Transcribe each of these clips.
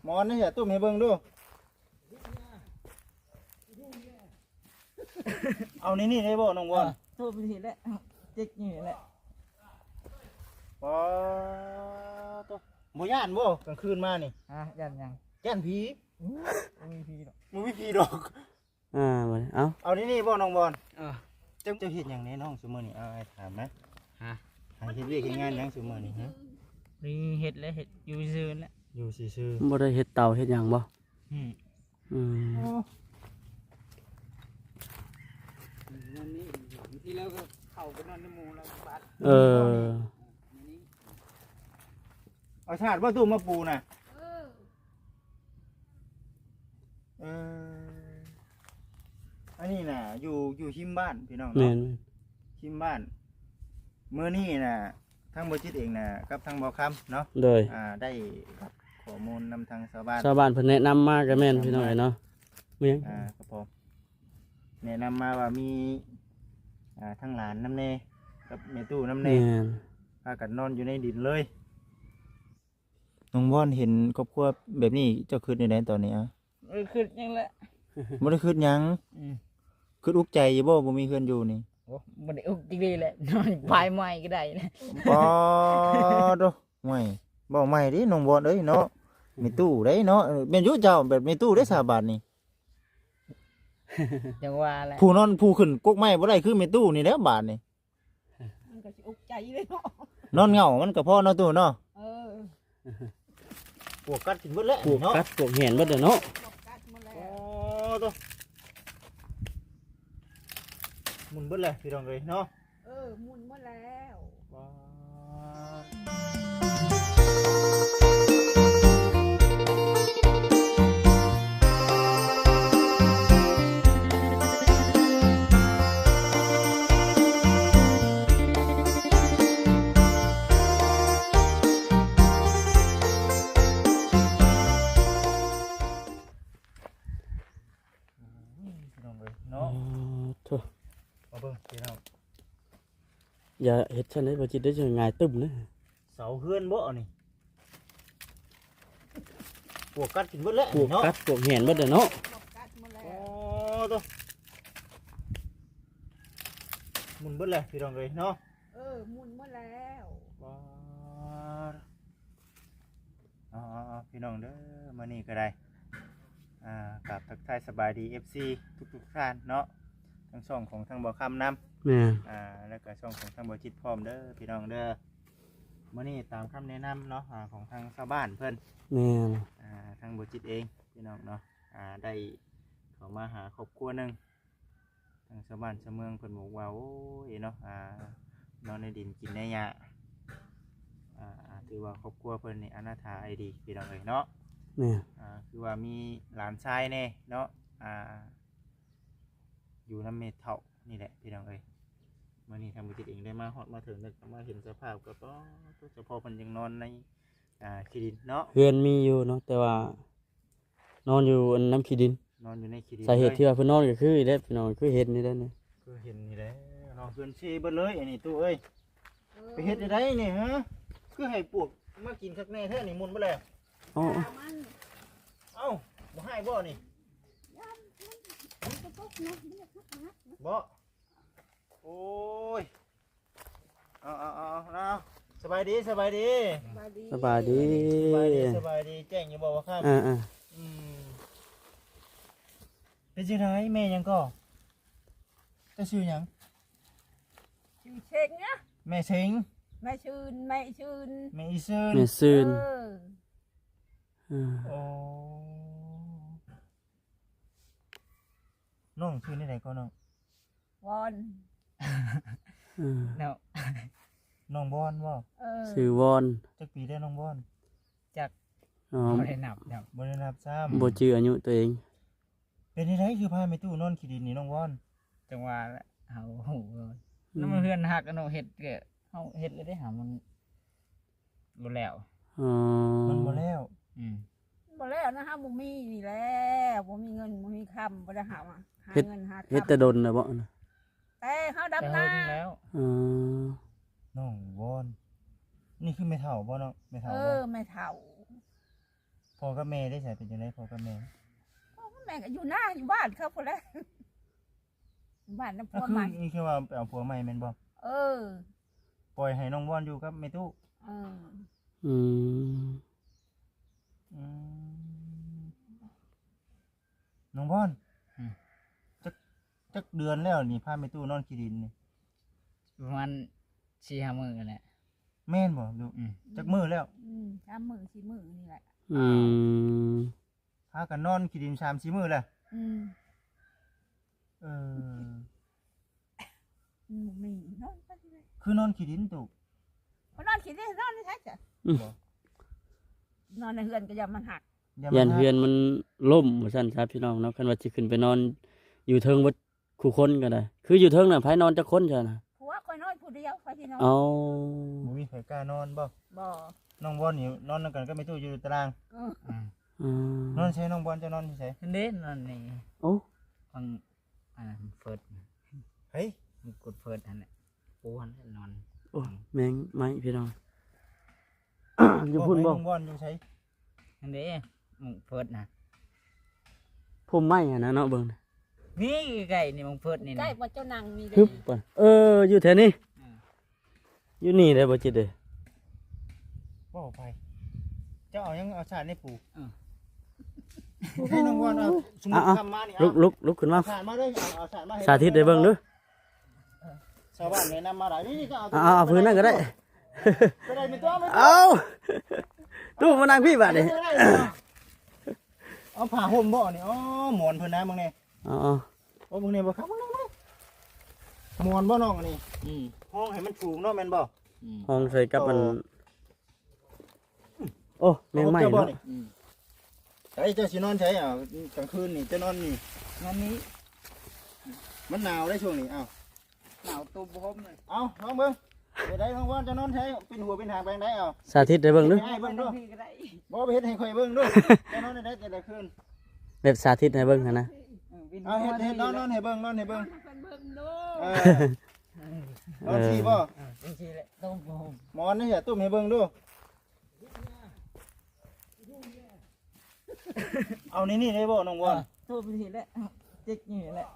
ໝອນນີ້ ຕຸ້ມໃຫ້ເບິ່ງດູ. ເອົານີ້ ນີ້ໄດ້ບໍ່ ນ້ອງບອນ? ເອີ ຕຸ້ມນີ້ແຫຼະ ຈິກນີ້ແຫຼະ. ປາໂຕ ບໍ່ຢ້ານບໍ່ກາງຄືນມານີ້? ຮະ ຢ້ານຫຍັງ? ຢ້ານຜີ. ໂອ້ຍ ບໍ່ມີຜີດອກ ບໍ່ມີຜີດອກ. ອ່າ ບັດນີ້ ເອົາ ເອົານີ້ ນີ້ບໍ່ ນ້ອງບອນ? ເອີ ເຈົ້າ ເຈົ້າເຮັດຫຍັງແດ່ນ້ອງຊຸມື້ນີ້? ເອົາ ອ້າຍຖາມນະ. ຮະ ຫາເຮັດວຽກເຮັດງານຫຍັງຊຸມື້ນີ້? ຮະ ນີ້ເຮັດແຫຼະ ເຮັດຢູ່ຊື່ໆ ແຫຼະ ຢູ່ຊື່ໆ. ບໍ່ໄດ້ເຮັດເຕົາເຮັດຫຍັງບໍ່? ອືມ ອືມ ໂອ້ ວັນນີ້ ບາງທີລາວກໍເຂົ້າໄປນອນນຳໝູ່ລາວຢູ່ບ້ານ. ເອີ ເອີ ເອົາສາດບໍ່ຕູ້ມາປູນະ? ເອີ ເອີ ອັນນີ້ນະ ຢູ່ ຢູ່ຮິມບ້ານພີ່ນ້ອງເນາະ. ແມ່ນ ແມ່ນ ຮິມບ້ານ. ມື້ນີ້ນະ ທາງບໍ່ຈິດເອງນະ ກັບທາງບໍ່ຄຳເນາະ ໂດຍ ອ່າ ໄດ້ຮັບຂໍ້ມູນນຳທາງຊາວບ້ານ ຊາວບ້ານເພິ່ນແນະນຳມາກໍແມ່ນ ແນະນຳມາ ພີ່ນ້ອງເອີຍເນາະ. ແມ່ນ ອ່າ ຄັບຜົມ ແນະນຳມາວ່າມີ ອ່າ ທາງຫຼານນຳແດ່ ກັບແມ່ຕູ້ນຳແດ່ ແມ່ນ ພາກັນນອນຢູ່ໃນດິນເລີຍ. ນ້ອງວອນເຫັນຄອບຄົວແບບນີ້ ເຈົ້າຄິດແນວໃດຕອນນີ້ອະ? ບໍ່ໄດ້ຄິດຫຍັງແຫຼະ ບໍ່ໄດ້ຄິດຫຍັງ. ອືມ ຄິດອຸກໃຈຢູ່ບໍ່ ບໍ່ມີເຮືອນຢູ່ນີ້? ໂອ້ ບໍ່ໄດ້ອຸກຈັກດີ້ແຫຼະ ນອນພາຍໃໝ່ກໍໄດ້ແຫຼະ. ປາໂຕ ໂອ້ຍ ເວົ້າໃໝ່ເດ້ນ້ອງວອນເອີຍເນາະ. ແມ່ຕູ້ໄດ໋ເນາະ ແມ່ນຢູ່ເຈົ້າ ແບບແມ່ຕູ້ໄດ໋ສາບາດນີ້. ຈັ່ງວ່າແຫຼະ ຜູ້ນອນ ຜູ້ຂຶ້ນກົກໄມ້ບໍ່ໄດ້ຄືແມ່ຕູ້ນີ້ແຫຼະບາດນີ້. ມັນກໍຊິອົກໃຈເລີຍເນາະ ນອນເຫງົາມັນກໍພໍເນາະຕູ້ເນາະ. ເອີ ປວກກັດກິນເບິດແລ້ວ ປວກເນາະ ກັດປວກແຫນເບິດແລ້ວເນາະ. ປວກກັດໝົດແລ້ວ ໂອ້ໂຕ ໝຸ່ນເບິດແລ້ວພີ່ນ້ອງເອີຍເນາະ. ເອີ ໝຸ່ນໝົດແລ້ວ. ວ້າ ພີ່ນ້ອງເອີຍເນາະ. ໂອ້ໂທ ມາເບິ່ງພີ່ນ້ອງ ຢ່າເຮັດຊັ້ນເດ້ ບໍ່ຈິດໄດ້ ຈະຫງາຍຕຶ້ມເດ້. ເສົາເຮືອນບໍ່ອັນນີ້? ປວກກັດກິນເບິດແລ້ວ ປວກເນາະ ກັດປວກແຫນເບິດແລ້ວເນາະ. ປວກກັດໝົດແລ້ວ ໂອ້ໂຕ ໝຸ່ນເບິດແລ້ວພີ່ນ້ອງເອີຍເນາະ. ເອີ ໝຸ່ນໝົດແລ້ວ. ວ້າ ເອົາໆໆ ພີ່ນ້ອງເດີ ມື້ນີ້ກໍໄດ້ ອ່າ ກາບທັກທາຍສະບາຍດີ ເອັຟຊີ ທຸກໆທ່ານເນາະ ທັງຊ່ອງຂອງທາງບໍ່ຄຳນຳ ແມ່ນ ອ່າ ແລ້ວກໍຊ່ອງຂອງທາງບໍ່ຈິດພ້ອມເດີພີ່ນ້ອງເດີ. ມື້ນີ້ຕາມຄຳແນະນຳເນາະ ອ່າ ຂອງທາງຊາວບ້ານເພິ່ນ ແມ່ນ ອ່າ ທາງບໍ່ຈິດເອງພີ່ນ້ອງເນາະ ອ່າ ໄດ້ເຂົ້າມາຫາຄອບຄົວໜຶ່ງ ທາງຊາວບ້ານຊາວເມືອງເພິ່ນບອກວ່າ ໂອ້ຍເນາະ ອ່າ ນອນໃນດິນກິນໃນຫຍ້າ ອ່າ ຖືວ່າຄອບຄົວເພິ່ນນີ້ອະນາຖາອີ່ຫຼີພີ່ນ້ອງເອີຍເນາະ. ແມ່ນ ອ່າ ຄືວ່າມີຫຼານຊາຍແດ່ເນາະ ອ່າ ຢູ່ນຳແມ່ເຖົ້ານີ້ແຫຼະພີ່ນ້ອງເອີຍ. ມື້ນີ້ທາງບໍ່ຈິດເອງໄດ້ມາຮອດມາເຖິງ ໄດ້ມາເຫັນສະພາບກໍ ປາໂຕ ສະເພາະເພິ່ນຍັງນອນໃນ ອ່າ ຂີ້ດິນເນາະ. ເຮືອນມີຢູ່ເນາະ ແຕ່ວ່າ ນອນຢູ່ອັນນຳຂີ້ດິນ ນອນຢູ່ໃນຂີ້ດິນ. ສາເຫດທີ່ວ່າເພິ່ນນອນກໍຄືນີ້ແຫຼະພີ່ນ້ອງ ຄືເຫັນນີ້ແຫຼະ ຄືເຫັນນີ້ແຫຼະເນາະ. ເຮືອນເຊເບິດເລີຍອັນນີ້ຕູ້ເອີຍ. ເອີ ໄປເຮັດໄດ້ໃດນີ້ ຮະ ຄືໃຫ້ປວກມາກິນຄັກແນ່ແທ້ນີ້. ໝຸ່ນເບິດແລ້ວ. ເອົ້າ ເອົ້າ ບໍ່ໃຫ້ບໍ່ນີ້? ບໍ່ ໂອ້ຍ ເອົາ ເອົາ ເອົາ ເອົາ ສະບາຍດີ ສະບາຍດີ ສະບາຍດີ ສະບາຍດີ ສະບາຍດີ ສະບາຍດີ. ແຈ້ງຢູ່ບໍ່ວ່າຄ່ຳ? ເອີໆ ອືມ ເປັນຈັ່ງໃດແມ່ຫຍັງກໍ? ເຈົ້າຊື່ຫຍັງ? ຊື່ເຊັງນະ. ແມ່ເຊັງ ແມ່ຊື່ນ ແມ່ອີຊື່ນ ແມ່ອີຊື່ນ ແມ່ຊື່ນ. ເອີ ເອີ ໂອ້ ນ້ອງຊື່ແນວໃດກໍນ້ອງ? ວອນ ເອີ ເນາະ ນ້ອງວອນບໍ່? ເອີ ຊື່ວອນ. ຈັກປີແລ້ວນ້ອງວອນ? ຈັກ ອໍ ບໍ່ໄດ້ນັບ ບໍ່ໄດ້ນັບຊ້ຳ ບໍ່ຈື່ອາຍຸຕົວເອງ. ເປັນຈັ່ງໃດຄືພາແມ່ຕູ້ນອນຂີ້ດິນນີ້ນ້ອງວອນ? ຈັ່ງວ່າແຫຼະ ເຮົາຮູ້ ອືມ ນຳເຮືອນຮັກເນາະ ເຮັດກໍເຮົາເຮັດແລ້ວເດ້ ຫາມັນ ບໍ່ແລ້ວ. ອໍ ມັນບໍ່ແລ້ວ. ອືມ ບໍ່ແລ້ວນະ ເຮົາບໍ່ມີນີ້ແຫຼະ ບໍ່ມີເງິນບໍ່ມີຄຳ ບໍ່ໄດ້ຫາ ຫາເງິນຫາຄຳ. ເຮັດແຕ່ດົນແລ້ວບໍ່? ແຕ່ເຮົາດຳນາ ແຕ່ເຮົາແລ້ວ. ອໍ ນ້ອງວອນ ນີ້ຄືແມ່ເຖົ້າບໍ່ນ້ອງ? ແມ່ເຖົ້າ ເອີ ບໍ່? ແມ່ເຖົ້າ. ພໍ່ກັບແມ່ເດ້ ໃສເປັນຈັ່ງໃດພໍ່ກັບແມ່? ພໍ່ກັບແມ່ກໍຢູ່ນາ ຢູ່ບ້ານເຂົາພຸ້ນແຫຼະ ບ້ານນຳຜົວໃໝ່. ຄື ຄືວ່າໄປເອົາຜົວໃໝ່ແມ່ນບໍ່? ເອີ ປ່ອຍໃຫ້ນ້ອງວອນຢູ່ກັບແມ່ຕູ້. ເອີ ອືມ ອືມ ນ້ອງວອນ ອືມ ຈັກ ຈັກເດືອນແລ້ວນີ້ ພາແມ່ຕູ້ນອນຂີ້ດິນນີ້? ປະມານສີ່ຫ້າມື້ແຫຼະ. ແມ່ນບໍ່ລູກ? ອືມ ຈັກມື້ແລ້ວ? ອືມ ສາມມື້ສີ່ມື້ນີ້ແຫຼະ. ອືມ ພາກັນນອນຂີ້ດິນສາມສີ່ມື້ແລ້ວ. ອືມ ເອີ ມັນບໍ່ມີ ນອນໄປເລື້ອຍ. ຄືນອນຂີ້ດິນຕຸ? ກໍນອນຂີ້ດິນ ນອນໃນໃສຈະ? ອືມ ບໍ່ ນອນໃນເຮືອນກໍຢ້ານມັນຫັກ ຢ້ານມັນຫັກ ຢ້ານເຮືອນມັນລົ້ມວ່າຊັ້ນຊະພີ່ນ້ອງເນາະ. ຄັນວ່າຊິຂຶ້ນໄປນອນຢູ່ເທິງເບິດ ຄູ່ຄົນກໍໄດ້. ຄືຢູ່ເທິງນະ ໃຜນອນຈັກຄົນຊະນະ? ຜົວຂ້ອຍນອນຜູ້ດຽວ ຂ້ອຍຊິນອນ. ເອົາ ບໍ່ມີໃຜກ້ານອນບໍ່? ບໍ່. ນ້ອງວອນນີ້ນອນນຳກັນກັບແມ່ຕູ້ຢູ່ຕາລາງ. ເອີ ອືມ ນອນໃສນ້ອງວອນ? ເຈົ້ານອນຢູ່ໃສ? ຫັ້ນເດ້ ນອນນີ້. ໂອ້ ຂອງ ອັນນັ້ນເຟີດ ເຮີ້ຍ ມັນກຸດເຟີດຫັ້ນແຫຼະ ປູຫັ້ນແຫຼະນອນ. ໂອ້ ແມ່ງໄມ້ພີ່ນ້ອງ ຢູ່ພຸ້ນບໍ່? ນ້ອງວອນຢູ່ໃສ? ຫັ້ນເດ້ ໝ່ອງເຟີດນະ ພົມໄມ້ຫັ້ນນະເນາະ ເບິ່ງ ນີ້ໃກ້ໆ ນີ້ໝ່ອງເຟີດນີ້ ໃກ້ ນະ ບໍ່ເຈົ້ານັ່ງນີ້ ຮຶບ ເດ້ ເອີ ຢູ່ແຖວນີ້ ເອີ ຢູ່ນີ້ເດ້ ບໍ່ຈິດເດ້. ເວົ້າໄປ ເຈົ້າເອົາຫຍັງ? ເອົາສາດໃຫ້ປູ. ເອີ ໃຫ້ນ້ອງວອນ ເອົາ ສົມມຸດ ເອົາ ເອົາ ຄຳມານີ້ ລຸກ ເອົາ ລຸກ ລຸກຂຶ້ນມາ ເອົາສາດມາເດີ ເອົາ ເອົາສາດມາໃຫ້ ສາທິດໃຫ້ເບິ່ງເດີ. ຊາວບ້ານແນະນຳມາຫຼາຍ ນີ້ ນີ້ກໍເອົາ ເອົາ ເອົາພື້ນນັ້ນກໍໄດ້ ກໍໄດ້ ແມ່ຕູ້ ແມ່ຕູ້ ເອົາ ຕູ້ມານັ່ງພີ້ບາດນີ້ ເອົາຜ້າຫົ່ມບໍ່ນີ້? ອໍ ໝອນເພິ່ນນະ ເບິ່ງແນ່ ເອົາ ເອົາ ໂອ້ ເບິ່ງແນ່ບໍ່ຄັກ ເບິ່ງແນ່ ໝອນບໍ່ນ້ອງອັນນີ້? ອືມ ຫ້ອງໃຫ້ມັນສູງເນາະ ແມ່ນບໍ່? ອືມ ຫ້ອງໃສ່ກັບອັນ ໂອ້ ແມງໄມ້ເນາະ ເຈົ້າບໍ່ນີ້? ອືມ ໃສ ເຈົ້າຊິນອນໃສ? ເອົາ ກາງຄືນນີ້ເຈົ້ານອນນີ້ ນອນນີ້ ມັນໜາວເດ້ຊ່ວງນີ້ ເອົາ ໜາວ ໂຕບໍ່ຫົ່ມເລີຍ. ເອົາ ລອງເບິ່ງ ເປັນໃດນ້ອງວອນ ເຈົ້ານອນໃສ? ເປັນຫົວເປັນຫາງໄປທາງໃດ? ເອົາ ສາທິດໃຫ້ເບິ່ງດູ ເຮັດໃຫ້ເບິ່ງດູ ບໍ່ ເຮັດໃຫ້ຂ້ອຍເບິ່ງດູ ເຈົ້ານອນໃດແຕ່ລະຄືນ? ແບບສາທິດໃຫ້ເບິ່ງຫັ້ນນະ ເອີ ເປັນ ເອົາ ເຮັດ ເຮັດ ນອນ ນອນໃຫ້ເບິ່ງ ນອນໃຫ້ເບິ່ງ ເອີ ນອນຊີ້ບໍ່? ເອີ ຈັ່ງຊີ້ແຫຼະ ຕຸ້ມ ໝອນນີ້ ຕຸ້ມໃຫ້ເບິ່ງດູ. ເອົານີ້ ນີ້ໄດ້ບໍ່ນ້ອງວອນ? ເອີ ຕູ້ໄປນີ້ແຫຼະ ຈິກນີ້ແຫຼະ.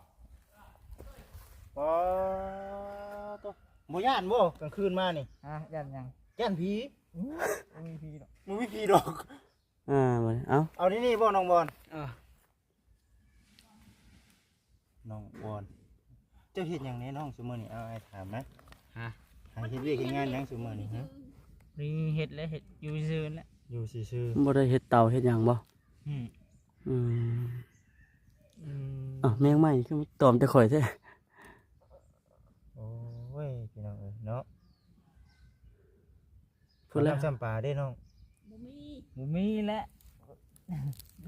ປາໂຕ ບໍ່ຢ້ານບໍ່ກາງຄືນມານີ້? ຮະ ຢ້ານຫຍັງ? ຢ້ານຜີ. ອືມ ບໍ່ມີຜີດອກ ບໍ່ມີຜີດອກ. ອ່າ ເອົາ ເອົານີ້ ນີ້ບໍ່ນ້ອງວອນ? ເອີ. ນ້ອງວອນ ເຈົ້າເຮັດຫຍັງແດ່ນ້ອງຊຸມື້ນີ້? ເອົາ ອ້າຍຖາມນະ. ຮະ? ຫາເຮັດວຽກເຮັດງານຫຍັງຊຸມື້ນີ້? ຮະ? ນີ້ເຮັດແຫຼະ ເຮັດຢູ່ຊື່ແຫຼະ ຢູ່ຊື່ໆ ບໍ່ໄດ້ເຮັດເຕົາເຮັດຫຍັງບໍ່? ອືມ ອືມ ອືມ ອ້າວ ແມງໄມ້ຄືຕອມແຕ່ຂ້ອຍແທ້. ໂອ້ຍ ພີ່ນ້ອງເອີຍເນາະ. ພຸ້ນແຫຼະ ນ້ຳຊ້ຳປາເດ້ນ້ອງ ບໍ່ມີ ບໍ່ມີແຫຼະ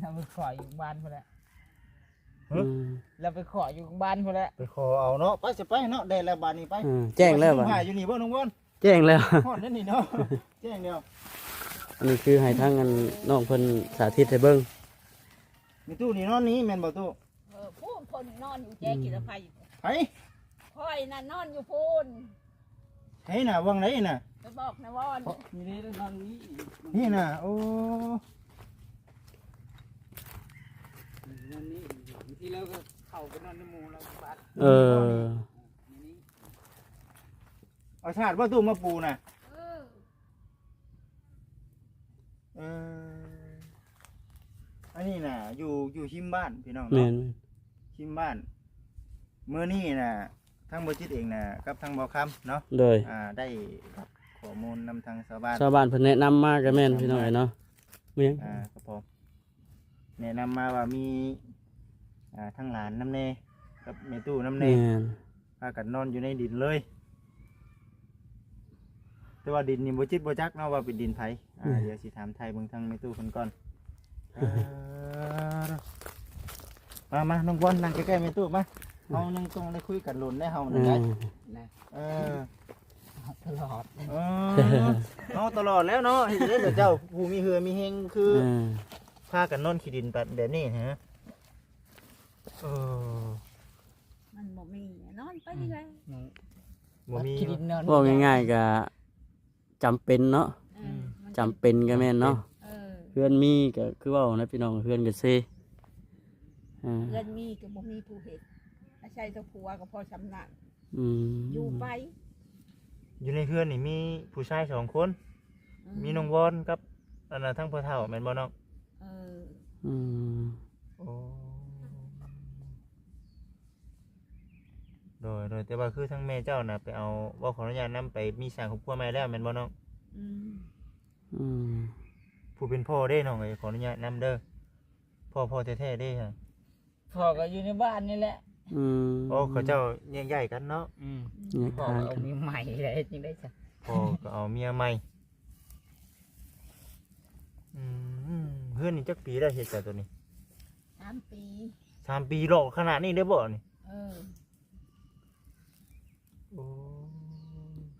ລາວໄປຂໍຢູ່ບ້ານພຸ້ນແຫຼະ. ຮະ? ອືມ ລາວໄປຂໍຢູ່ບ້ານພຸ້ນແຫຼະ ໄປຂໍເອົາເນາະ. ໄປຊະໄປເນາະ ແດດແລ້ວບາດນີ້ໄປ. ອືມ ແຈ້ງແລ້ວບາດ ຫາຢູ່ນີ້ບໍ່ນ້ອງວອນ? ແຈ້ງແລ້ວ ຮອດແລ້ວນີ້ເນາະ ແຈ້ງແລ້ວ. ອັນນີ້ຄືໃຫ້ທາງອັນນ້ອງເພິ່ນສາທິດໃຫ້ເບິ່ງ. ມີຕູ້ນີ້ນອນນີ້ແມ່ນບໍ່ຕູ້? ເອີ ພຸ້ນ ເພິ່ນນອນຢູ່ແຈ ອືມ ກິນລະໄພ. ໃຜ? ຂ້ອຍນະນອນຢູ່ພຸ້ນ. ໃຜນະ? ວັງໃດນະ? ໄປບອກນາວອນ. ນີ້ເດ້ນອນນີ້ ນີ້ນະ. ໂອ້ ນອນນີ້ ບາງທີລາວກໍເຂົ້າໄປນອນນຳໝູ່ລາວຢູ່ບ້ານ. ເອີ ນີ້ ເອົາສາດບໍ່ຕູ້ມາປູນະ? ເອີ ເອີ ອັນນີ້ນະ ຢູ່ ຢູ່ຮິມບ້ານພີ່ນ້ອງເນາະ. ແມ່ນ ແມ່ນ ຮິມບ້ານ. ມື້ນີ້ນະ ທາງບໍ່ຈິດເອງນະ ກັບທາງບໍ່ຄຳເນາະ ໂດຍ ອ່າ ໄດ້ຮັບຂໍ້ມູນນຳທາງຊາວບ້ານ ຊາວບ້ານເພິ່ນແນະນຳມາກໍແມ່ນ ແນະນຳ ພີ່ນ້ອງເອີຍເນາະ. ມີຫຍັງ? ອ່າ ຄັບຜົມ ແນະນຳມາວ່າມີ ອ່າ ທັງຫຼານນຳແດ່ ກັບແມ່ຕູ້ນຳແດ່ ແມ່ນ ພາກັນນອນຢູ່ໃນດິນເລີຍ. ແຕ່ວ່າດິນນີ້ບໍ່ຈິດບໍ່ຈັກເນາະວ່າເປັນດິນໃຜ. ອ່າ ແມ່ນ ດຽວຊິຖາມໄຖ່ເບິ່ງທາງແມ່ຕູ້ເພິ່ນກ່ອນ. ເອີ ມາ ມາ ນ້ອງບອນ ນັ່ງໃກ້ໆແມ່ຕູ້ມາ. ເຮົາຍັງຕ້ອງໄດ້ຄຸຍກັນດົນໄດ໋ເຮົານັ້ນໄດ໋. ເອີ ຕະຫຼອດ ເອີ ເຮົາຕະຫຼອດແລ້ວເນາະ. ເຮັດຈັ່ງໃດເຈົ້າ ຜູ້ມີເຫື່ອມີແຮງຄື ເອີ ພາກັນນອນຂີ້ດິນແບບນີ້ຮະ? ເອີ ມັນບໍ່ມີ ນອນໄປນີ້ແຫຼະ. ອືມ ບໍ່ມີ ເວົ້າງ່າຍໆ ກະຈຳເປັນເນາະ. ເອີ ອືມ ມັນຈຳເປັນກໍແມ່ນເນາະ. ເອີ ເຮືອນມີກໍຄືເວົ້ານະພີ່ນ້ອງ ເຮືອນກໍເຊ ອ່າ ເຮືອນມີກໍບໍ່ມີຜູ້ເຮັດ ອາໄສແຕ່ຜົວກໍພໍສ່ຳນັ້ນ ອືມ ຢູ່ໄປ ຢູ່ໃນເຮືອນນີ້ມີຜູ້ຊາຍສອງຄົນ ອືມ ມີນ້ອງວອນກັບອັນນ່າ ທາງພໍ່ເຖົ້າແມ່ນບໍ່ນ້ອງ? ເອີ ອືມ ໂອ້ ໂດຍ ໂດຍ ແຕ່ວ່າຄືທາງແມ່ເຈົ້ານະໄປເອົາ ເວົ້າ ຂໍອະນຸຍາດນຳ ໄປມີສ້າງຄອບຄົວໃໝ່ແລ້ວແມ່ນບໍ່ນ້ອງ? ອືມ ອືມ ຜູ້ເປັນພໍ່ເດ້ນ້ອງເອີຍ ຂໍອະນຸຍາດນຳເດີ ພໍ່ ພໍ່ແທ້ໆເດ້? ພໍ່ກໍຢູ່ໃນບ້ານນີ້ແຫຼະ ອືມ ໂອ້ ເຂົາເຈົ້າແຍກຍ້າຍກັນເນາະ ອືມ ແຍກທາງກັນ ພໍ່ກໍເອົາເມຍໃໝ່ແລ້ວ ເຮັດຈັ່ງໃດຊະ? ພໍ່ກໍເອົາເມຍໃໝ່ ອືມ ເຮືອນນີ້ຈັກປີແລ້ວເຮັດກັນໂຕນີ້? ສາມປີ ສາມປີ ຫຼອກຂະໜາດນີ້ເດ້ບໍ່ນີ້? ເອີ ໂອ້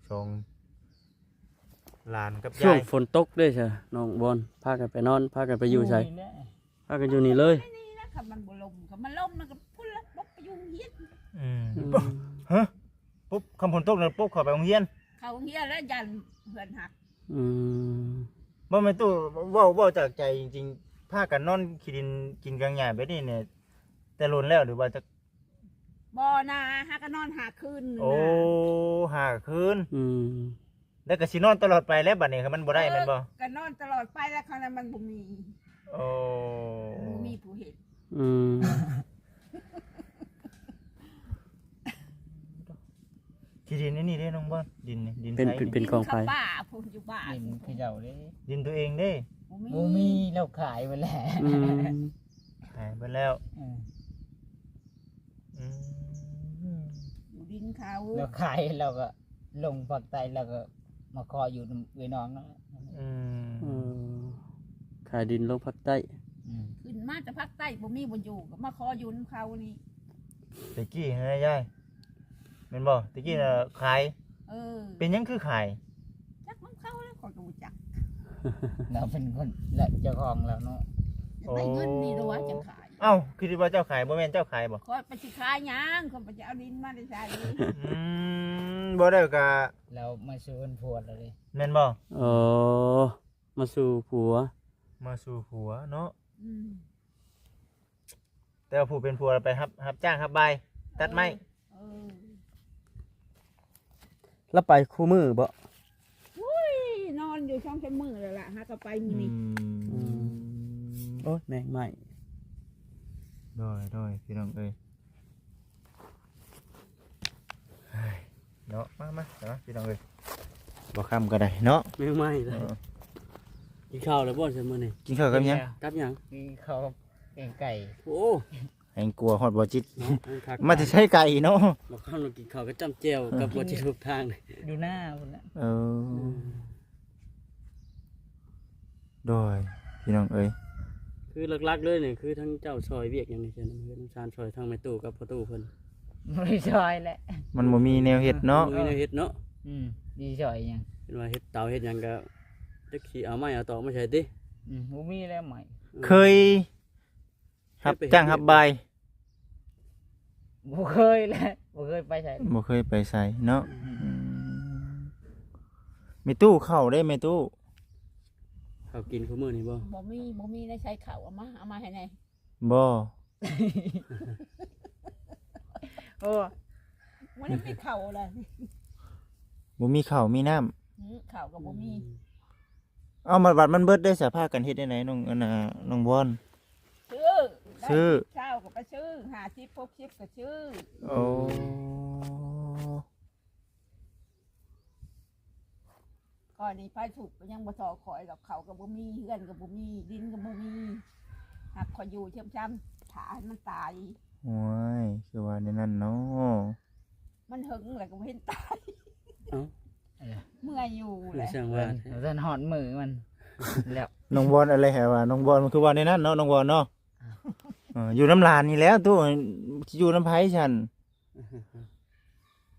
ສອງ ຫຼານກັບຍາຍ ຊ່ວງຝົນຕົກເດ້ຊະ ນ້ອງວອນ ພາກັນໄປນອນ ພາກັນໄປຢູ່ໃສ? ຢູ່ນີ້ແຫຼະ ພາກັນຢູ່ນີ້ເລີຍ ນີ້ນະ ຄັນມັນບໍ່ລົມ ຄັນມັນລົມມັນກໍພຸ້ນລະ ປົບໄປຢູ່ໂຮງຮຽນ ອືມ ອືມ ຮະ ປຸບ ຄັນຝົນຕົກນະ ປຸບເຂົ້າໄປໂຮງຮຽນ ເຂົ້າໂຮງຮຽນແລ້ວ ຢ້ານເຮືອນຫັກ ອືມ ບໍ່ແມ່ນຕູ້ ເວົ້າ ເວົ້າຈາກໃຈຈິງໆ ພາກັນນອນຂີ້ດິນກິນກາງຫຍ້າແບບນີ້ນີ້ ແຕ່ດົນແລ້ວ ຫຼືວ່າຈັກ ບໍ່ນາ ຫາກໍນອນຫ້າຄືນ ໂອ້ ນະ ຫ້າຄືນ ອືມ ແລ້ວກໍຊິນອນຕະຫຼອດໄປແລ້ວບັດນີ້ ຄັນມັນບໍ່ໄດ້ ເອີ ແມ່ນບໍ່? ກໍນອນຕະຫຼອດໄປແລ້ວ ຄັນມັນບໍ່ມີ ໂອ້ ບໍ່ມີຜູ້ເຮັດ ອືມ ທີ່ດິນອັນນີ້ເດ້ນ້ອງບອນ ດິນນີ້ ດິນ ເປັນ ໃຜ ເປັນ ເປັນຂອງໃຜ? ດິນເຂົາປ່າ ຜູ້ຢູ່ບ້ານ ດິນເຂົາເຈົ້າເດ້ ດິນຕົວເອງເດ້ ບໍ່ມີ ບໍ່ມີ ລາວຂາຍໄປແລ້ວ ອືມ ຂາຍໄປແລ້ວ ອືມ ອືມ ຢູ່ດິນເຂົາ ລາວຂາຍ ລາວກໍລົງພາກໃຕ້ ລາວກໍມາຂໍຢູ່ນຳເອື້ອຍນ້ອງນັ້ນແຫຼະ ອືມ ເອີ ຂາຍດິນລົງພາກໃຕ້ ອືມ ຂຶ້ນມາແຕ່ພາກໃຕ້ ບໍ່ມີບ່ອນຢູ່ ກໍມາຂໍຢູ່ນຳເຂົານີ້ ແຕ່ກີ້ຫັ້ນນະຍາຍ ແມ່ນບໍ່? ແຕ່ກີ້ນະຂາຍ ເອີ ເປັນຫຍັງຄືຂາຍ? ຈັກນຳເຂົາແລ້ວ ຂ້ອຍກໍບໍ່ຈັກ ລາວເປັນຄົນ ແລະ ເຈົ້າຂອງແລ້ວເນາະ ຢາກໄດ້ເງິນນີ້ລະວ່າຈັ່ງຂາຍ ເອົ້າ ຄິດວ່າເຈົ້າຂາຍ ບໍ່ແມ່ນເຈົ້າຂາຍບໍ່? ຂ້ອຍໄປຊິຂາຍຫຍັງ ຂ້ອຍໄປຊິເອົາດິນມາແຕ່ໃສ? ອືມ ບໍ່ໄດ້ກະ ລາວມາສູ່ເພິ່ນພວດແລ້ວເດ້ ແມ່ນບໍ່? ເອີ ມາສູ່ຜົວ ມາສູ່ຜົວເນາະ ອືມ ແຕ່ວ່າຜູ້ເປັນຜົວໄປຮັບ ຮັບຈ້າງຮັບບາຍ ຕັດໄມ້ ເອີ ເອີ ລະໄປຄູ່ມື້ບໍ່? ໂອ້ຍ ນອນຢູ່ສອງສາມມື້ແລ້ວລະ ຫາກໍໄປມື້ນີ້ ອືມ ອືມ ໂອ້ຍ ແມງໄມ້ ໂດຍ ໂດຍ ພີ່ນ້ອງເອີຍ ເນາະ ມາ ມາ ມາ ພີ່ນ້ອງເອີຍ ບໍ່ຄ່ຳກໍໄດ້ເນາະ ແມງໄມ້ ເອີ ກິນເຂົ້າແລ້ວບໍ່ຊະມື້ນີ້? ກິນເຂົ້າກັບຫຍັງ? ກັບຫຍັງ? ກິນເຂົ້າແກງໄກ່ ໂອ້ ແຮງກົວຮອດບໍ່ຈິດ ເນາະ ມາແຕ່ໃສໄກເນາະ ບໍ່ຄ່ຳລາວກິນເຂົ້າກັບຈ້ຳແຈ່ວ ເອີ ກັບບໍ່ຈິດທຸກທາງ ຢູ່ໜ້າພຸ້ນນະ ເອີ ອືມ ໂດຍ ພີ່ນ້ອງເອີຍ ຄືຫຼັກໆເລີຍນີ້ ຄືທັງເຈົ້າຊ່ອຍວຽກຫຍັງນີ້ ເຮືອນຊານ ຊ່ອຍທັງແມ່ຕູ້ກັບພໍ່ຕູ້ເພິ່ນ ບໍ່ໄດ້ຊ່ອຍແຫຼະ ມັນບໍ່ມີແນວເຮັດເນາະ ບໍ່ມີແນວເຮັດເນາະ ອືມ ຊິຊ່ອຍຫຍັງ ເຫັນວ່າເຮັດເຕົາເຮັດຫຍັງກໍຈັກຊິເອົາໄມ້ເອົາຕອກມາໃສ່ຕິ ອືມ ບໍ່ມີແລ້ວໄມ້ ເຄີຍ ຮັບຈ້າງຮັບບາຍ ບໍ່ເຄີຍແຫຼະ ບໍ່ເຄີຍໄປໃສ ບໍ່ເຄີຍໄປໃສເນາະ ອືມ ອືມ ແມ່ຕູ້ ເຂົ້າເດ້ແມ່ຕູ້ ເຂົ້າກິນຄູ່ມື້ນີ້ບໍ່? ບໍ່ມີ ບໍ່ມີ ໄດ້ໃຊ້ເຂົ້າ ເອົາມາ ເອົາມາໃຫ້ແດ່ ບໍ່ ໂອ້ ບໍ່ໄດ້ມີເຂົ້າເລີຍ ບໍ່ມີເຂົ້າມີນ້ຳ ອືມ ເຂົ້າກໍບໍ່ມີ ອືມ ເອົາ ມາບັດມັນເບິດໄດ້ສະ ພາກັນເຮັດແນວໃດນ້ອງ ອັນນ່າ ນ້ອງວອນ? ຊື້ ຊື້ ຊາວກໍໄປຊື້ ຫ້າສິບ ຫົກສິບ ກໍຊື້ ໂອ້ ຂ້ອຍນີ້ໄຟທຸກກໍຍັງບໍ່ທໍ່ຂ້ອຍດອກ ເຂົ້າກໍບໍ່ມີ ເຮືອນກໍບໍ່ມີ ດິນກໍບໍ່ມີ ຫາກຂ້ອຍຢູ່ຊ່ຳໆ ຖ້າໃຫ້ມັນຕາຍ ໂອ້ຍ ຄືວ່າແນວນັ້ນເນາະ ມັນເຫິງແລ້ວກໍບໍ່ເຫັນຕາຍ ເອົ້າ ເມື່ອຍຢູ່ແຫຼະ ຊ່າງວ່າ ເອີ ວ່າຊັ້ນຮອດມື້ມັນແລ້ວ ນ້ອງວອນ ອະໄລຫາວ່າ ນ້ອງວອນ ມັນຄືວ່າແນວນັ້ນເນາະ ນ້ອງວອນເນາະ ເອີ ຢູ່ນຳຫຼານນີ້ແຫຼະຕູ້ ຊິຢູ່ນຳໃຜຊັ້ນ?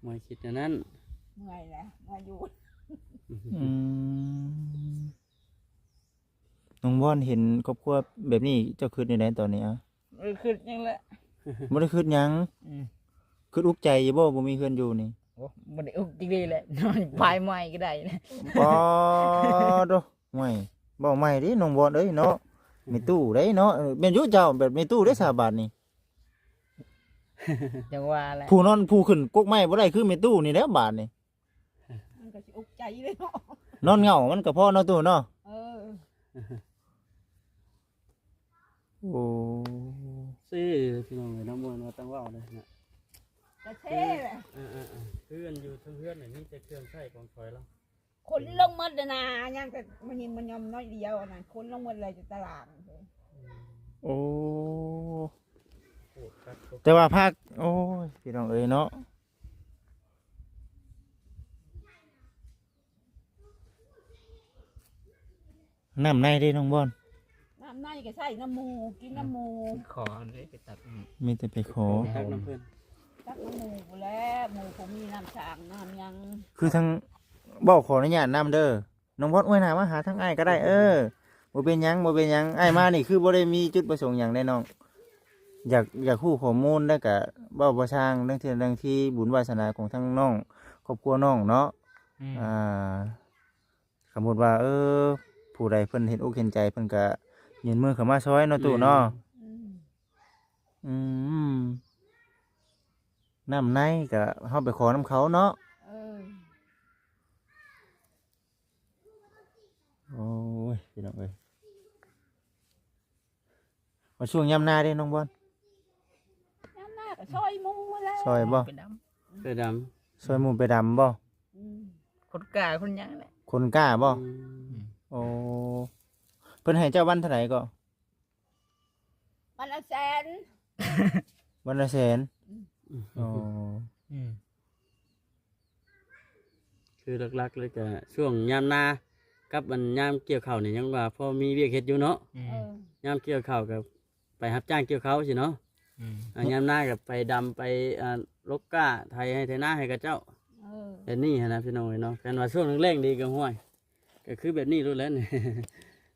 ເມື່ອຍຄິດແນວນັ້ນ ເມື່ອຍແຫຼະ ເມື່ອຍຢູ່ ອືມ ນ້ອງວອນເຫັນຄອບຄົວແບບນີ້ ເຈົ້າຄິດແນວໃດຕອນນີ້? ເອົ້າ ບໍ່ໄດ້ຄິດຫຍັງແຫຼະ ບໍ່ໄດ້ຄິດຫຍັງ ອືມ ຄິດອຸກໃຈຢູ່ບໍ່ ບໍ່ມີເຮືອນຢູ່ນີ້? ໂອ້ ບໍ່ໄດ້ອຸກຈັກດີ້ແຫຼະ ນອນປາຍໄມ້ກໍໄດ້ແຫຼະ ປາໂທ້ ຫ້ວຍ ເວົ້າໃໝ່ເດ້ນ້ອງບອນເອີຍເນາະ ແມ່ຕູ້ເດ້ເນາະ ເອີ ແມ່ນຢູ່ເຈົ້າ ແບບແມ່ຕູ້ເດ້ສາບາດນີ້ ຈັ່ງວ່າແຫຼະ ຜູ້ນອນ ຜູ້ຂຶ້ນກົກໄມ້ບໍ່ໄດ້ຄືແມ່ຕູ້ນີ້ແຫຼະບາດນີ້ ມັນກໍຊິອົກໃຈເລີຍເນາະ ນອນເຫງົາມັນກໍພໍເນາະຕູ້ເນາະ ເອີ ໂອ້ ເຊ ພີ່ນ້ອງເອີຍ ນ້ຳມ່ວນວ່າຕັ້ງເວົ້າເລີຍນະ ກະເຊແຫຼະ ເອີໆໆ ຄືອັນຢູ່ເທິງເຮືອນນີ້ມີແຕ່ເຄື່ອງໃຊ້ຂອງຂ້ອຍລະ ຂົນລົງໝົດແລ້ວນະ ຍັງແຕ່ມາຍິມມາຍອມໜ້ອຍດຽວ ອັນນັ້ນຂົນລົງໝົດເລີຍຢູ່ຕະຫຼາງ ອືມ ໂອ້ ໂຫດຄັກ ແຕ່ວ່າພາກ ໂອ້ຍ ພີ່ນ້ອງເອີຍເນາະ ນ້ຳໃນເດ້ນ້ອງບອນ ນ້ຳໃນກໍໃຊ້ນ້ຳໝູ່ ກິນນ້ຳໝູ່ ຂໍເດ້ໄປຕັກ ອືມ ມີແຕ່ໄປຂໍ ຕັກນ້ຳເພິ່ນ ຕັກນ້ຳໝູ່ພຸ້ນແຫຼະ ໝູ່ຜູ້ມີນ້ຳສ້າງນ້ຳຫຍັງ ຄືທາງ ເວົ້າຂໍອະນຸຍາດນຳເດີ ນ້ອງບອນ ໂອ້ຍ ໜ້າມາຫາທາງອ້າຍກໍໄດ້ ເອີ ບໍ່ເປັນຫຍັງ ບໍ່ເປັນຫຍັງ ອ້າຍມານີ້ຄືບໍ່ໄດ້ມີຈຸດປະສົງຫຍັງໃດ໋ນ້ອງ ຢາກ ຢາກຮູ້ຂໍ້ມູນ ແລ້ວກະເວົ້າບໍ່ຊ່າງ ເລື່ອງທີ່ ເລື່ອງທີ່ບຸນວາສະໜາຂອງທາງນ້ອງ ຄອບຄົວນ້ອງເນາະ ອືມ ອ່າ ສົມມຸດວ່າ ເອີ ຜູ້ໃດເພິ່ນເຫັນອົກເຫັນໃຈ ເພິ່ນກະຍື່ນມືເຂົ້າມາຊ່ອຍເນາະ ແມ່ນ ຕູ້ເນາະ ອືມ ອືມ ນ້ຳໃນກະເຮົາໄປຂໍນຳເຂົາເນາະ ເອີ ໂອ້ຍ ພີ່ນ້ອງເອີຍ ວ່າຊ່ວງຍາມນາເດ້ນ້ອງບອນ ຍາມນາກໍຊ່ອຍໝູ່ແຫຼະ ຊ່ອຍບໍ່ ໄປດຳ ໄປດຳ ຊ່ອຍໝູ່ໄປດຳບໍ່ ອືມ ຂົນກ້າຂົນຫຍັງແຫຼະ ຂົນກ້າບໍ່ ອືມ ໂອ້ ເພິ່ນໃຫ້ເຈົ້າວັນເທົ່າໃດກໍ ວັນລະແສນ ວັນລະແສນ ອືມ ອໍ ອືມ ຄືຫຼັກໆເລີຍກະຊ່ວງຍາມນາກັບອັນຍາມກ່ຽວເຂົ້ານີ້ຍັງວ່າພໍມີວຽກເຮັດຢູ່ເນາະ ອືມ ເອີ ຍາມກ່ຽວເຂົ້າກໍໄປຮັບຈ້າງກ່ຽວເຂົ້າຊີ້ເນາະ ອືມ ອ່າ ຍາມນາກໍໄປດຳໄປ ອ່າ ລົກກ້າໄຖໄຮ່ໄຖນາໃຫ້ເຂົາເຈົ້າ ເອີ ແບບນີ້ຫັ້ນນະພີ່ນ້ອງເອີຍເນາະ ຄັນວ່າຊ່ວງແລ້ງໆນີ້ກໍ ຫ້ວຍ ກໍຄືແບບນີ້ໂລດແຫຼະ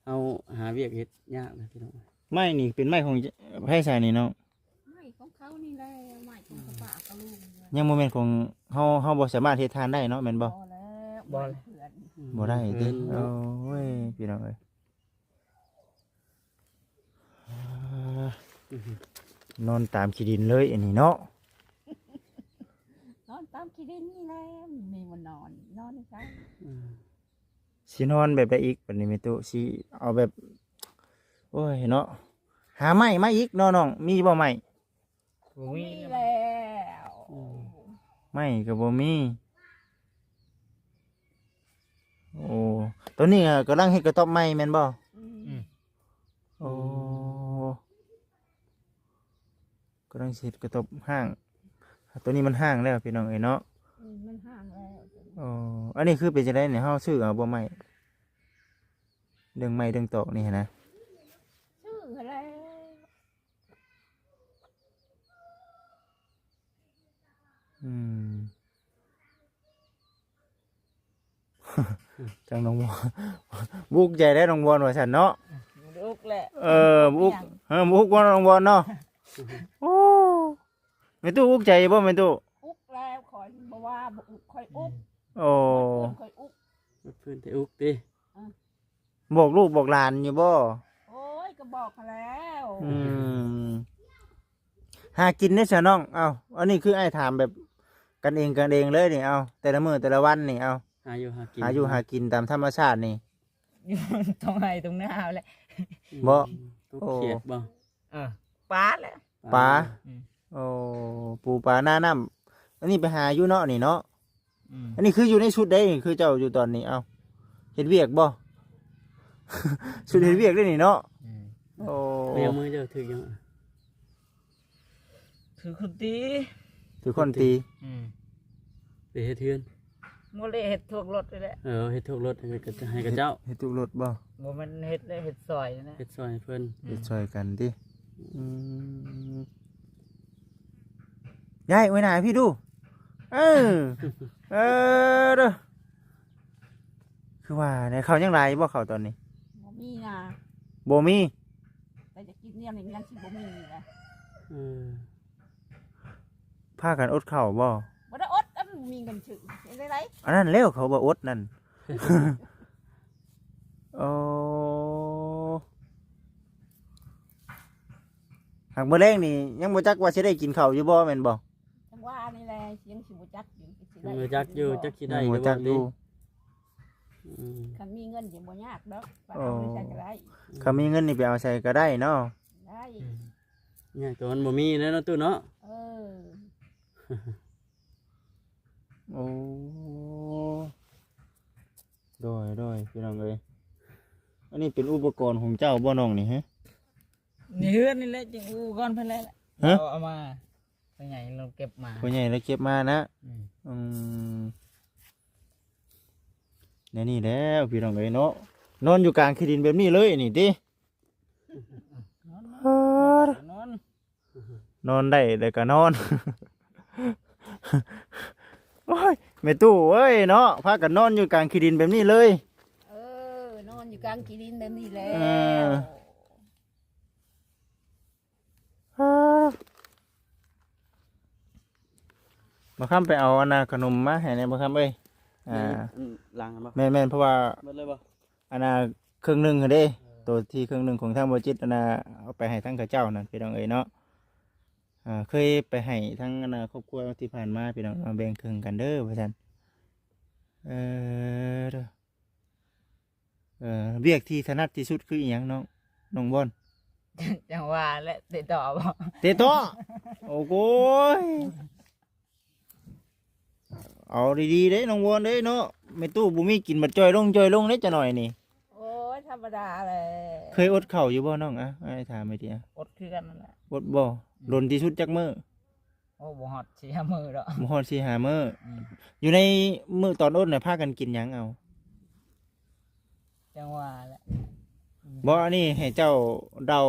ເຮົາຫາວຽກເຮັດຍາກນະພີ່ນ້ອງ ໄມ້ນີ້ເປັນໄມ້ຂອງໃຜຊະນີ້ນ້ອງ ໄມ້ຂອງເຂົານີ້ແຫຼະ ໄມ້ຂອງ ອືມ ປ້າກັບລຸງ ຍັງບໍ່ແມ່ນຂອງເຮົາ ເຮົາບໍ່ສາມາດເຮັດຖ່ານໄດ້ເນາະ ແມ່ນບໍ່ ບໍ່ແລ້ວ ບໍ່ ບໍ່ໄດ້ຕິ ເອີ ໂອ້ຍ ພີ່ນ້ອງເອີຍ ອ່າ ນອນຕາມຂີ້ດິນເລີຍອັນນີ້ເນາະ ນອນຕາມຂີ້ດິນນີ້ແຫຼະ ມີບໍ່ນອນ ນອນໃສ ອືມ ຊິນອນແບບໃດອີກບັດນີ້ແມ່ຕູ້ ຊິເອົາແບບ ໂອ້ຍເນາະ ຫາໄມ້ມາອີກເນາະນ້ອງ ມີບໍ່ໄມ້ ບໍ່ມີ ບໍ່ມີແລ້ວ ອືມ ໄມ້ກໍບໍ່ມີ ໂອ້ ຕອນນີ້ກໍກຳລັງເຮັດກະຕອບໃໝ່ແມ່ນບໍ່ ອືມ ອືມ ໂອ້ ກຳລັງຊິເຮັດກະຕອບຮ້າງ ຕົວນີ້ມັນຮ້າງແລ້ວພີ່ນ້ອງເອີຍເນາະ ອືມ ມັນຮ້າງແລ້ວ ອໍ ອັນນີ້ຄືເປັນຈັ່ງໃດນີ້ ເຮົາຊື້ເອົາບໍ່ໄມ້ ເລື່ອງໄມ້ເລື່ອງຕອກນີ້ຫັ້ນນະ ຊື້ຫັ້ນແຫຼະ ອືມ ຈັ່ງນ້ອງບອນ ບຸກໃຈໄດ້ນ້ອງບອນວ່າຊັ້ນເນາະ ບໍ່ໄດ້ອຸກແຫຼະ ເອີ ບຸກ ຫຍັງ ເອີ ບຸກບໍ່ນ້ອງບອນເນາະ ໂອ້ ແມ່ຕູ້ອຸກໃຈບໍ່ແມ່ຕູ້ ອຸກແລ້ວ ຂ້ອຍບໍ່ວ່າບໍ່ອຸກ ຂ້ອຍອຸກ ໂອ້ ຂ້ອຍອຸກ ເພິ່ນໄດ້ອຸກຕິ ເອີ ບອກລູກບອກຫຼານຢູ່ບໍ່ ໂອ້ຍ ກໍບອກຫັ້ນແລ້ວ ອືມ ຫາກິນເດ້ຊະນ້ອງ ເອົ້າ ອັນນີ້ຄືອ້າຍຖາມແບບກັນເອງກັນເອງເລີຍນີ້ ເອົ້າ ແຕ່ລະມື້ແຕ່ລະວັນນີ້ ເອົ້າ ຫາຢູ່ຫາກິນ ຫາຢູ່ຫາກິນຕາມທຳມະຊາດນີ້ ຢູ່ທົ່ງໄຮ່ທົ່ງນາແຫຼະ ບໍ່ ອືມ ກົບຂຽດບໍ່ ໂອ້ ເອີ ປາແຫຼະ ປາ ອືມ ໂອ້ ປູປາໜ້ານ້ຳ ອັນນີ້ໄປຫາຢູ່ເນາະນີ້ເນາະ ອືມ ອັນນີ້ຄືຢູ່ໃນຊຸດໃດນີ້ ຄືເຈົ້າຢູ່ຕອນນີ້ ເອົ້າ ເຮັດວຽກບໍ່ ຊຸດເຮັດວຽກເດ້ນີ້ເນາະ ອືມ ໂອ້ ແມ່ມືເຈົ້າຖືກຫຍັງ ຖືກຄົນຕີ ຖືກຄົນຕີ ອືມ ໄປເຮັດເຮືອນ ບໍ່ໄດ້ເຮັດຖວກລົດນີ້ແຫຼະ ເອີ ເຮັດຖວກລົດໃຫ້ເຂົາເຈົ້າ ເຮັດຖວກລົດບໍ່ ບໍ່ແມ່ນເຮັດແລ້ວ ເຮັດຊ່ອຍນະ ເຮັດຊ່ອຍໃຫ້ເພິ່ນ ອືມ ເຮັດຊ່ອຍກັນຕິ ອືມ ຍາຍ ອວຍໜ້າໃຫ້ພີ່ດູ ເອີ ເອີ ເດີ ຄືວ່າແນວ ເຂົ້າຍັງຫຼາຍຢູ່ບໍ່ ເຂົ້າຕອນນີ້ ບໍ່ມີນະ ບໍ່ມີ ແຕ່ຈະກິນແນວນີ້ມັນຊິບໍ່ມີນະ ເອີ ພາກັນອົດເຂົ້າບໍ່ ບໍ່ໄດ້ອົດ ອັນມີເງິນຊື້ ເຮັດໄດ້ໃດ ອັນນັ້ນແລ້ວ ເຂົາວ່າອົດນັ້ນ ໂອ້ ຫາກມື້ແລງນີ້ຍັງບໍ່ຈັກວ່າຊິໄດ້ກິນເຂົ້າຢູ່ບໍ່ແມ່ນບໍ່? ຈັງຫວະນີ້ແຫຼະ ຍັງຊິບໍ່ຈັກຢູ່ ຍັງບໍ່ຈັກຢູ່ ຈັກຊິໄດ້ ຍັງບໍ່ຈັກຢູ່ ອືມ ຄັນມີເງິນຊິບໍ່ຍາກດອກ ໄປເອົາໃສກໍໄດ້ ຄັນມີເງິນນີ້ໄປເອົາໃສກໍໄດ້ເນາະ ໄດ້ ອືມ ຍາກແຕ່ມັນບໍ່ມີແຫຼະເນາະຕູ້ເນາະ ເອີ ໂອ້ ໂດຍ ໂດຍ ພີ່ນ້ອງເອີຍ ອັນນີ້ເປັນອຸປະກອນຂອງເຈົ້າບໍ່ນ້ອງນີ້? ຮະ ໃນເຮືອນນີ້ແຫຼະ ຈຶ່ງອູກ່ອນເພິ່ນແຫຼະ ຮະ ເອົາມາ ພໍ່ໃຫຍ່ລາວເກັບມາ ພໍ່ໃຫຍ່ລາວເກັບມານະ ອືມ ອືມ ແນວນີ້ແຫຼະພີ່ນ້ອງເອີຍເນາະ ນອນຢູ່ກາງຂີ້ດິນແບບນີ້ເລີຍນີ້ຕິ ນອນ ນອນ ນອນໄດ້ແລ້ວກໍນອນ ໂອ້ຍ ແມ່ຕູ້ເອີຍເນາະ ພາກັນນອນຢູ່ກາງຂີ້ດິນແບບນີ້ເລີຍ ເອີ ນອນຢູ່ກາງຂີ້ດິນແບບນີ້ແຫຼະ ເອີ ອ້າ ບ່າວຄຳໄປເອົາອັນນ່າຂະໜົມມາໃຫ້ແດ່ບ່າວຄຳເອີຍ ອ່າ ອັນຫຼັງຫັ້ນບໍ່? ແມ່ນໆ ເພາະວ່າ ເບິດເລີຍບໍ່? ອັນນ່າເຄິ່ງໜຶ່ງຫັ້ນເດ້ ເອີ ໂຕທີ່ເຄິ່ງໜຶ່ງຂອງທາງບໍ່ຈິດ ອັນນ່າເອົາໄປໃຫ້ທາງເຂົາເຈົ້ານັ້ນ ພີ່ນ້ອງເອີຍເນາະ ອ່າ ເຄີຍໄປໃຫ້ທາງອັນນ່າຄອບຄົວທີ່ຜ່ານມາ ພີ່ນ້ອງເນາະ ແບ່ງເຄິ່ງກັນເດີວ່າຊັ້ນ ເອີ ເອີ ວຽກທີ່ຖະໜັດທີ່ສຸດຄືອີ່ຫຍັງນ້ອງ ນ້ອງບອນ? ຈັ່ງວ່າແຫຼະ ເຕະຕໍ້ບໍ່? ເຕະຕໍ້ ໂອ້ໂກຍ ເອົາດີໆເດ້ນ້ອງບອນເດ້ເນາະ ແມ່ຕູ້ບໍ່ມີກິນບັດຈ່ອຍລົງຈ່ອຍລົງເດ້ຈັກໜ້ອຍນີ້ ໂອ້ຍ ທຳມະດາແຫຼະ ເຄີຍອົດເຂົ້າຢູ່ບໍ່ນ້ອງ? ອ່ະ ອ້າຍຖາມໄປຕິ ອົດຄືກັນນັ້ນແຫຼະ ອົດບໍ່? ອືມ ດົນທີ່ສຸດຈັກມື້? ໂອ້ ບໍ່ຮອດສີ່ຫ້າມື້ດອກ ບໍ່ຮອດສີ່ຫ້າມື້ ອືມ ຢູ່ໃນມື້ຕອນອົດນະ ພາກັນກິນຫຍັງເອົາ? ຈັ່ງວ່າແຫຼະ ບໍ່ ອັນນີ້ໃຫ້ເຈົ້າເລົ່າ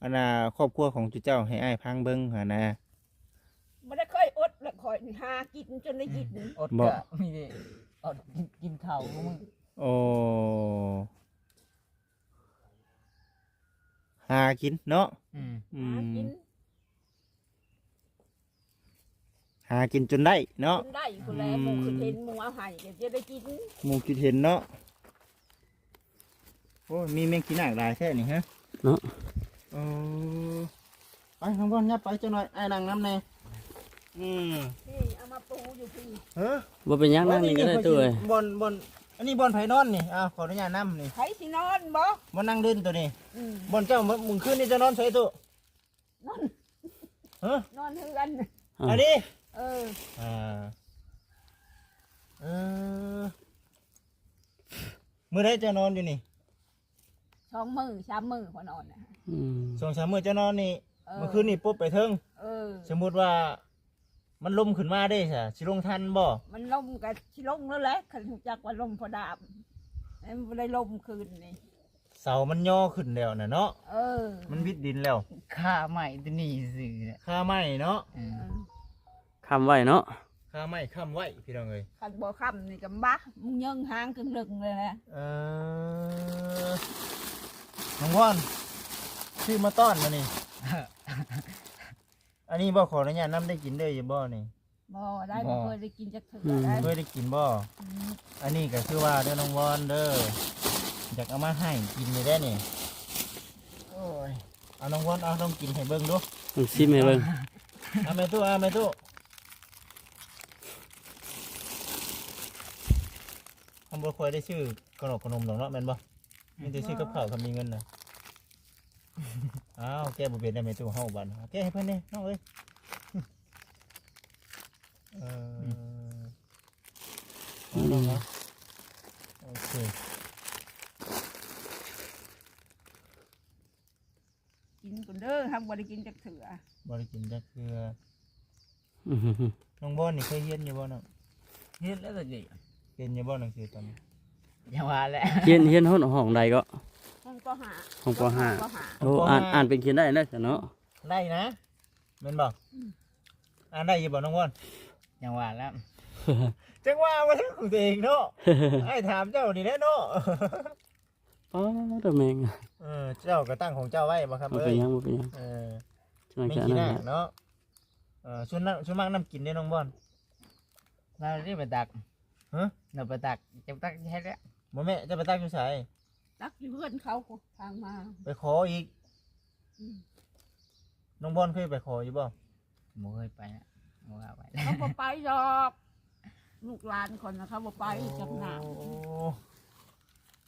ອັນນ່າ ຄອບຄົວຂອງເຈົ້າໃຫ້ອ້າຍຟັງເບິ່ງຫັ້ນນະ ບໍ່ໄດ້ເຄີຍອົດລະ ຂ້ອຍນີ້ຫາກິນຈົນໄດ້ກິນ ອືມ ອົດ ບໍ່ ກໍມີແຕ່ ເອົາ ກິນ ກິນເຂົ້າມື້ ໂອ້ ຫາກິນເນາະ ອືມ ອືມ ຫາກິນ ຫາກິນຈົນໄດ້ເນາະ ຈົນໄດ້ພຸ້ນແຫຼະ ອືມ ໝູ່ຄິດເຫັນ ໝູ່ເອົາໃຫ້ກໍຈະໄດ້ກິນ ໝູ່ຄິດເຫັນເນາະ ໂອ້ຍ ມີແມງຂີ້ນາກຫຼາຍແທ້ນີ້ ຮະ ເນາະ ເອີ ໄປ ນ້ອງບອນ ຫຍັບໄປຈັກໜ້ອຍ ອ້າຍນັ່ງນຳແດ່ ອືມ ນີ້ ເອົາມາປູຢູ່ພີ້ ຮະ ບໍ່ເປັນຫຍັງ ນັ່ງນີ້ກໍໄດ້ຕູ້ເອີຍ ບ່ອນ ບ່ອນ ອັນນີ້ບ່ອນໃຜນອນນີ້? ອ້າວ ຂໍອະນຸຍາດນຳນີ້ ໃຜຊິນອນບໍ່? ບ່ອນນັ່ງຫຼິ້ນໂຕນີ້ ອືມ ບ່ອນເຈົ້າ ມື້ຄືນນີ້ເຈົ້ານອນໃສຕູ້? ນອນ ຮະ ນອນເຮືອນ ອ່າ ອັນນີ້ ເອີ ອ່າ ເອີ ມື້ໃດເຈົ້ານອນຢູ່ນີ້? ສອງມື້ສາມມື້ຂ້ອຍນອນນະ ອືມ ສອງສາມມື້ເຈົ້ານອນນີ້ ເອີ ມື້ຄືນນີ້ປົບໄປເທິງ ເອີ ສົມມຸດວ່າມັນລົມຂຶ້ນມາເດ້ຊະ ຊິລົງທັນບໍ່? ມັນລົມກໍຊິລົງແລ້ວແຫຼະ ຄັນຮູ້ຈັກວ່າລົມພໍດາມ ມັນບໍ່ໄດ້ລົມຄືນນີ້ ເສົາມັນຍໍຂຶ້ນແລ້ວນະເນາະ ເອີ ມັນວິດດິນແລ້ວ ຄາໄມ້ຕົວນີ້ຊື່ ຄາໄມ້ເນາະ ເອີ ຄ້ຳໄວ້ເນາະ ຄາໄມ້ຄ້ຳໄວ້ພີ່ນ້ອງເອີຍ ຄັນບໍ່ຄ້ຳນີ້ກໍບາ ມຶງເຍິງຫາງກຶ່ງເລິງເລີຍແຫຼະ ເອີ ນ້ອງວອນ ຊື້ມາຕ້ອນມານີ້ ອັນນີ້ບໍ່ ຂໍອະນຸຍາດນຳ ໄດ້ກິນເດີຢູ່ບໍ່ນີ້? ບໍ່ໄດ້ ບໍ່ ບໍ່ເຄີຍໄດ້ກິນຈັກເທື່ອ ອືມ ໄດ້ ບໍ່ເຄີຍໄດ້ກິນບໍ່? ອືມ ອັນນີ້ກໍຄືວ່າເດີນ້ອງວອນເດີ ຢາກເອົາມາໃຫ້ກິນນີ້ແຫຼະນີ້ ໂອ້ຍ ເອົານ້ອງວອນ ເອົາລອງກິນໃຫ້ເບິ່ງດູ ລອງຊີມໃຫ້ເບິ່ງ ເອົາແມ່ຕູ້ ເອົາແມ່ຕູ້ ເຮົາບໍ່ຄ່ອຍໄດ້ຊື້ຂະໜົມ ຂະໜົມດອກເນາະ ແມ່ນບໍ່? ມີແຕ່ຊື້ກັບເຂົ້າ ຄັນມີເງິນນະ ອ້າວ ແກະບໍ່ເປັນໄດ້ແມ່ຕູ້ເຮົາ ບາດນີ້ ແກະໃຫ້ເພິ່ນແດ່ນ້ອງເອີຍ ເອີ ອືມ ເອົາລອງເອົາ ໂອເຄ ກິນກ່ອນເດີ ເຮົາບໍ່ໄດ້ກິນຈັກເທື່ອ ບໍ່ໄດ້ກິນຈັກເທື່ອ ອືມ ນ້ອງບອນນີ້ເຄີຍຮຽນຢູ່ບໍ່ນ້ອງ? ຮຽນແລ້ວຕະກີ້ ເປັນຢູ່ບໍ່ໜັງສືຕອນນີ້? ຍັງວ່າແຫຼະ ຮຽນ ຮຽນຫ້ອງ ຫ້ອງໃດເກາະ? ຫ້ອງ ປໍຫ້າ ຫ້ອງ ປໍຫ້າ ປໍຫ້າ ໂອ້ ອ່ານ ອ່ານເປັນຂຽນໄດ້ແລ້ວຊັ້ນເນາະ ໄດ້ນະ ແມ່ນບໍ່? ອືມ ອ່ານໄດ້ຢູ່ບໍ່ນ້ອງວອນ? ຍັງວ່າແລ້ວ ຈັ່ງວ່າວ່າຂອງຕົວເອງເນາະ ອ້າຍຖາມເຈົ້ານີ້ແຫຼະເນາະ ອໍ ໂຕແມງ ເອີ ເຈົ້າກໍຕັ້ງຂອງເຈົ້າໄວ້ບໍ່ຄັບ ບໍ່ເປັນຫຍັງ ບໍ່ເປັນຫຍັງ ເອີ ແມ່ນຂີ້ນາກເນາະ ເອີ ສ່ວນ ສ່ວນມາກນ້ຳກິນເດ້ນ້ອງບອນ ລາວໄດ້ໄປຕັກ ຮະ ລາວໄປຕັກ ເຈົ້າໄປຕັກໃສແລ້ວ ບໍ່ແມ່ນ ເຈົ້າໄປຕັກຢູ່ໃສ? ຕັກຢູ່ເຮືອນເຂົາພຸ້ນ ທາງມາ ໄປຂໍອີກ. ອືມ ນ້ອງບອນເຄີຍໄປຂໍຢູ່ບໍ່? ບໍ່ເຄີຍໄປນະ ບໍ່ກ້າໄປ. ເຂົາບໍ່ໄປດອກ ລູກຫຼານຂ້ອຍນະ ເຂົາບໍ່ໄປ. ໂອ້ ກັບນ້າ.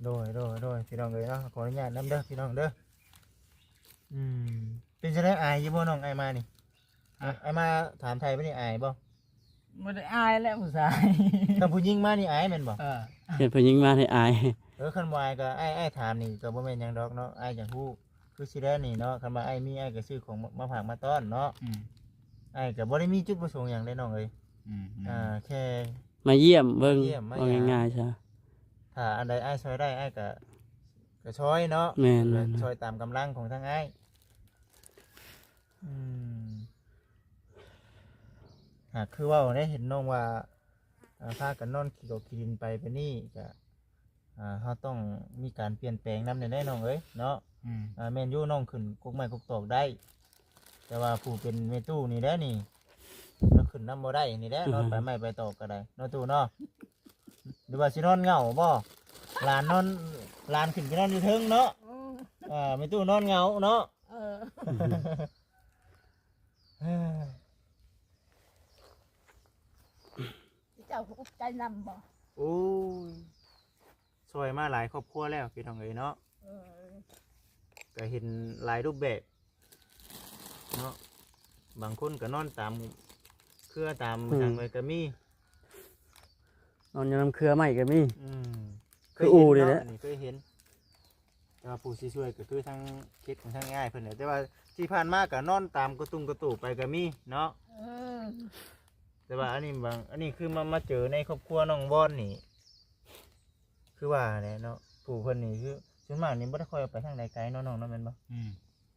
ໂດຍ ໂດຍ ໂດຍ ພີ່ນ້ອງເອີຍເນາະ ຂໍອະນຸຍາດນຳເດີພີ່ນ້ອງເດີ. ອືມ ເປັນຈັ່ງໃດ ອາຍຢູ່ບໍ່ນ້ອງ ອ້າຍມານີ້? ຮະ? ອ້າຍມາຖາມໄຖ່ໄປນີ້ ອາຍບໍ່? ບໍ່ໄດ້ອາຍແຫຼະຜູ້ຊາຍ ຖ້າຜູ້ຍິງມານີ້ອາຍແມ່ນບໍ່? ເອີ ເຫັນຜູ້ຍິງມານີ້ອາຍ. ເອີ ຄັນບໍ່ອາຍກໍອ້າຍ ອ້າຍຖາມນີ້ກໍບໍ່ແມ່ນຫຍັງດອກເນາະ ອ້າຍຢາກຮູ້. ຄືຊິແລ້ວນີ້ເນາະ ຄັນວ່າອ້າຍມີ ອ້າຍກໍຊື້ຂອງມາ ມາຝາກມາຕ້ອນເນາະ. ອືມ ອ້າຍກໍບໍ່ໄດ້ມີຈຸດປະສົງຫຍັງເດ້ນ້ອງເອີຍ. ອືມ ອືມ ອ່າ ແຄ່ມາຢ້ຽມເບິ່ງ ມາຢ້ຽມມາຢາມ ເວົ້າງ່າຍໆຊະ. ຖ້າອັນໃດອ້າຍຊ່ອຍໄດ້ ອ້າຍກໍ ກໍຊ່ອຍເນາະ. ແມ່ນໆໆ ຊ່ອຍຕາມກຳລັງຂອງທາງອ້າຍ. ອືມ ຫາກຄືເວົ້າໄດ້ ເຫັນນ້ອງວ່າ ອ່າ ພາກັນນອນຂີ້ເຫຍື້ອຂີ້ດິນໄປແບບນີ້ ກະ ອ່າ ເຮົາຕ້ອງມີການປ່ຽນແປງນຳແດ່ເດ້ນ້ອງເອີຍເນາະ. ອືມ ອ່າ ແມ່ນຢູ່ ນ້ອງຂຶ້ນກົກໄມ້ກົກຕອກໄດ້ ແຕ່ວ່າຜູ້ເປັນແມ່ຕູ້ນີ້ແຫຼະນີ້ ລາວຂຶ້ນນຳບໍ່ໄດ້ນີ້ແຫຼະ. ອືມ ນອນປາຍໄມ້ປາຍຕອກກໍໄດ້ເນາະຕູ້ເນາະ. ຫຼືວ່າຊິນອນເຫງົາບໍ່? ຫຼານນອນ ຫຼານຂຶ້ນໄປນອນຢູ່ເທິງເນາະ. ອືມ ອ່າ ແມ່ຕູ້ນອນເຫງົາເນາະ. ເອີ ເຈົ້າກໍອຸກໃຈນຳບໍ່? ໂອ້ຍ ຊ່ອຍມາຫຼາຍຄອບຄົວແລ້ວພີ່ນ້ອງເອີຍເນາະ. ເອີ ກໍເຫັນຫຼາຍຮູບແບບເນາະ ບາງຄົນກໍນອນຕາມເຄືອຕາມ ອືມ ຫຍັງໄວ້ກໍມີ ນອນຢູ່ນຳເຄືອໄມ້ກໍມີ. ອືມ ຄືອູ່ນີ້ແຫຼະ ເຄີຍເຫັນເນາະ ອັນນີ້ເຄີຍເຫັນ. ແຕ່ວ່າຜູ້ຊິຊ່ວຍກໍຄືທາງເຂດຂອງທາງອ້າຍເພິ່ນແຫຼະ ແຕ່ວ່າທີ່ຜ່ານມາກໍນອນຕາມກະຕຸ່ງກະຕູໄປກໍມີເນາະ. ເອີ ແຕ່ວ່າອັນນີ້ບາງ ອັນນີ້ຄືມາ ມາເຈີໃນຄອບຄົວນ້ອງບອນນີ້ ຄືວ່າແຫຼະເນາະ ຜູ້ເພິ່ນນີ້ຄືສ່ວນມາກນີ້ບໍ່ໄດ້ຄ່ອຍອອກໄປທາງໃດໄກເນາະນ້ອງເນາະ ແມ່ນບໍ່? ອືມ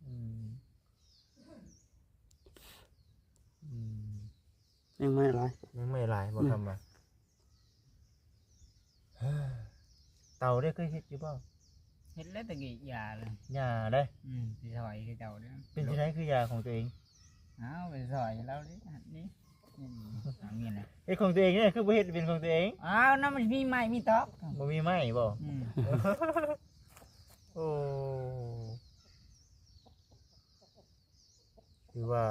ອືມ ອືມ ຍັງໄມ່ຫຼາຍ ຍັງໄມ່ຫຼາຍບໍ່ ອືມ ຄຳວ່າ. ເຕົາໄດ້ເຄີຍເຮັດຢູ່ບໍ່? ເຮັດແລ້ວແຕ່ກີ້ ຢ່າເລີຍ ຢ່າເດ້. ອືມ ຊິຊ່ອຍຄືເຈົ້າເດ້. ເປັນຈັ່ງໃດຄືຢ່າຂອງຕົວເອງ? ອ້າວ ໄປຊ່ອຍລາວເດ້ ນີ້ ນີ້ ເຮັດຂອງຕົວເອງນີ້ ຄືບໍ່ເຮັດເປັນຂອງຕົວເອງ? ອ້າວ ນຳມັນມີໄມ້ມີຕອກ ບໍ່ມີໄມ້ບໍ່? ອືມ ໂອ້ ຖືວ່າ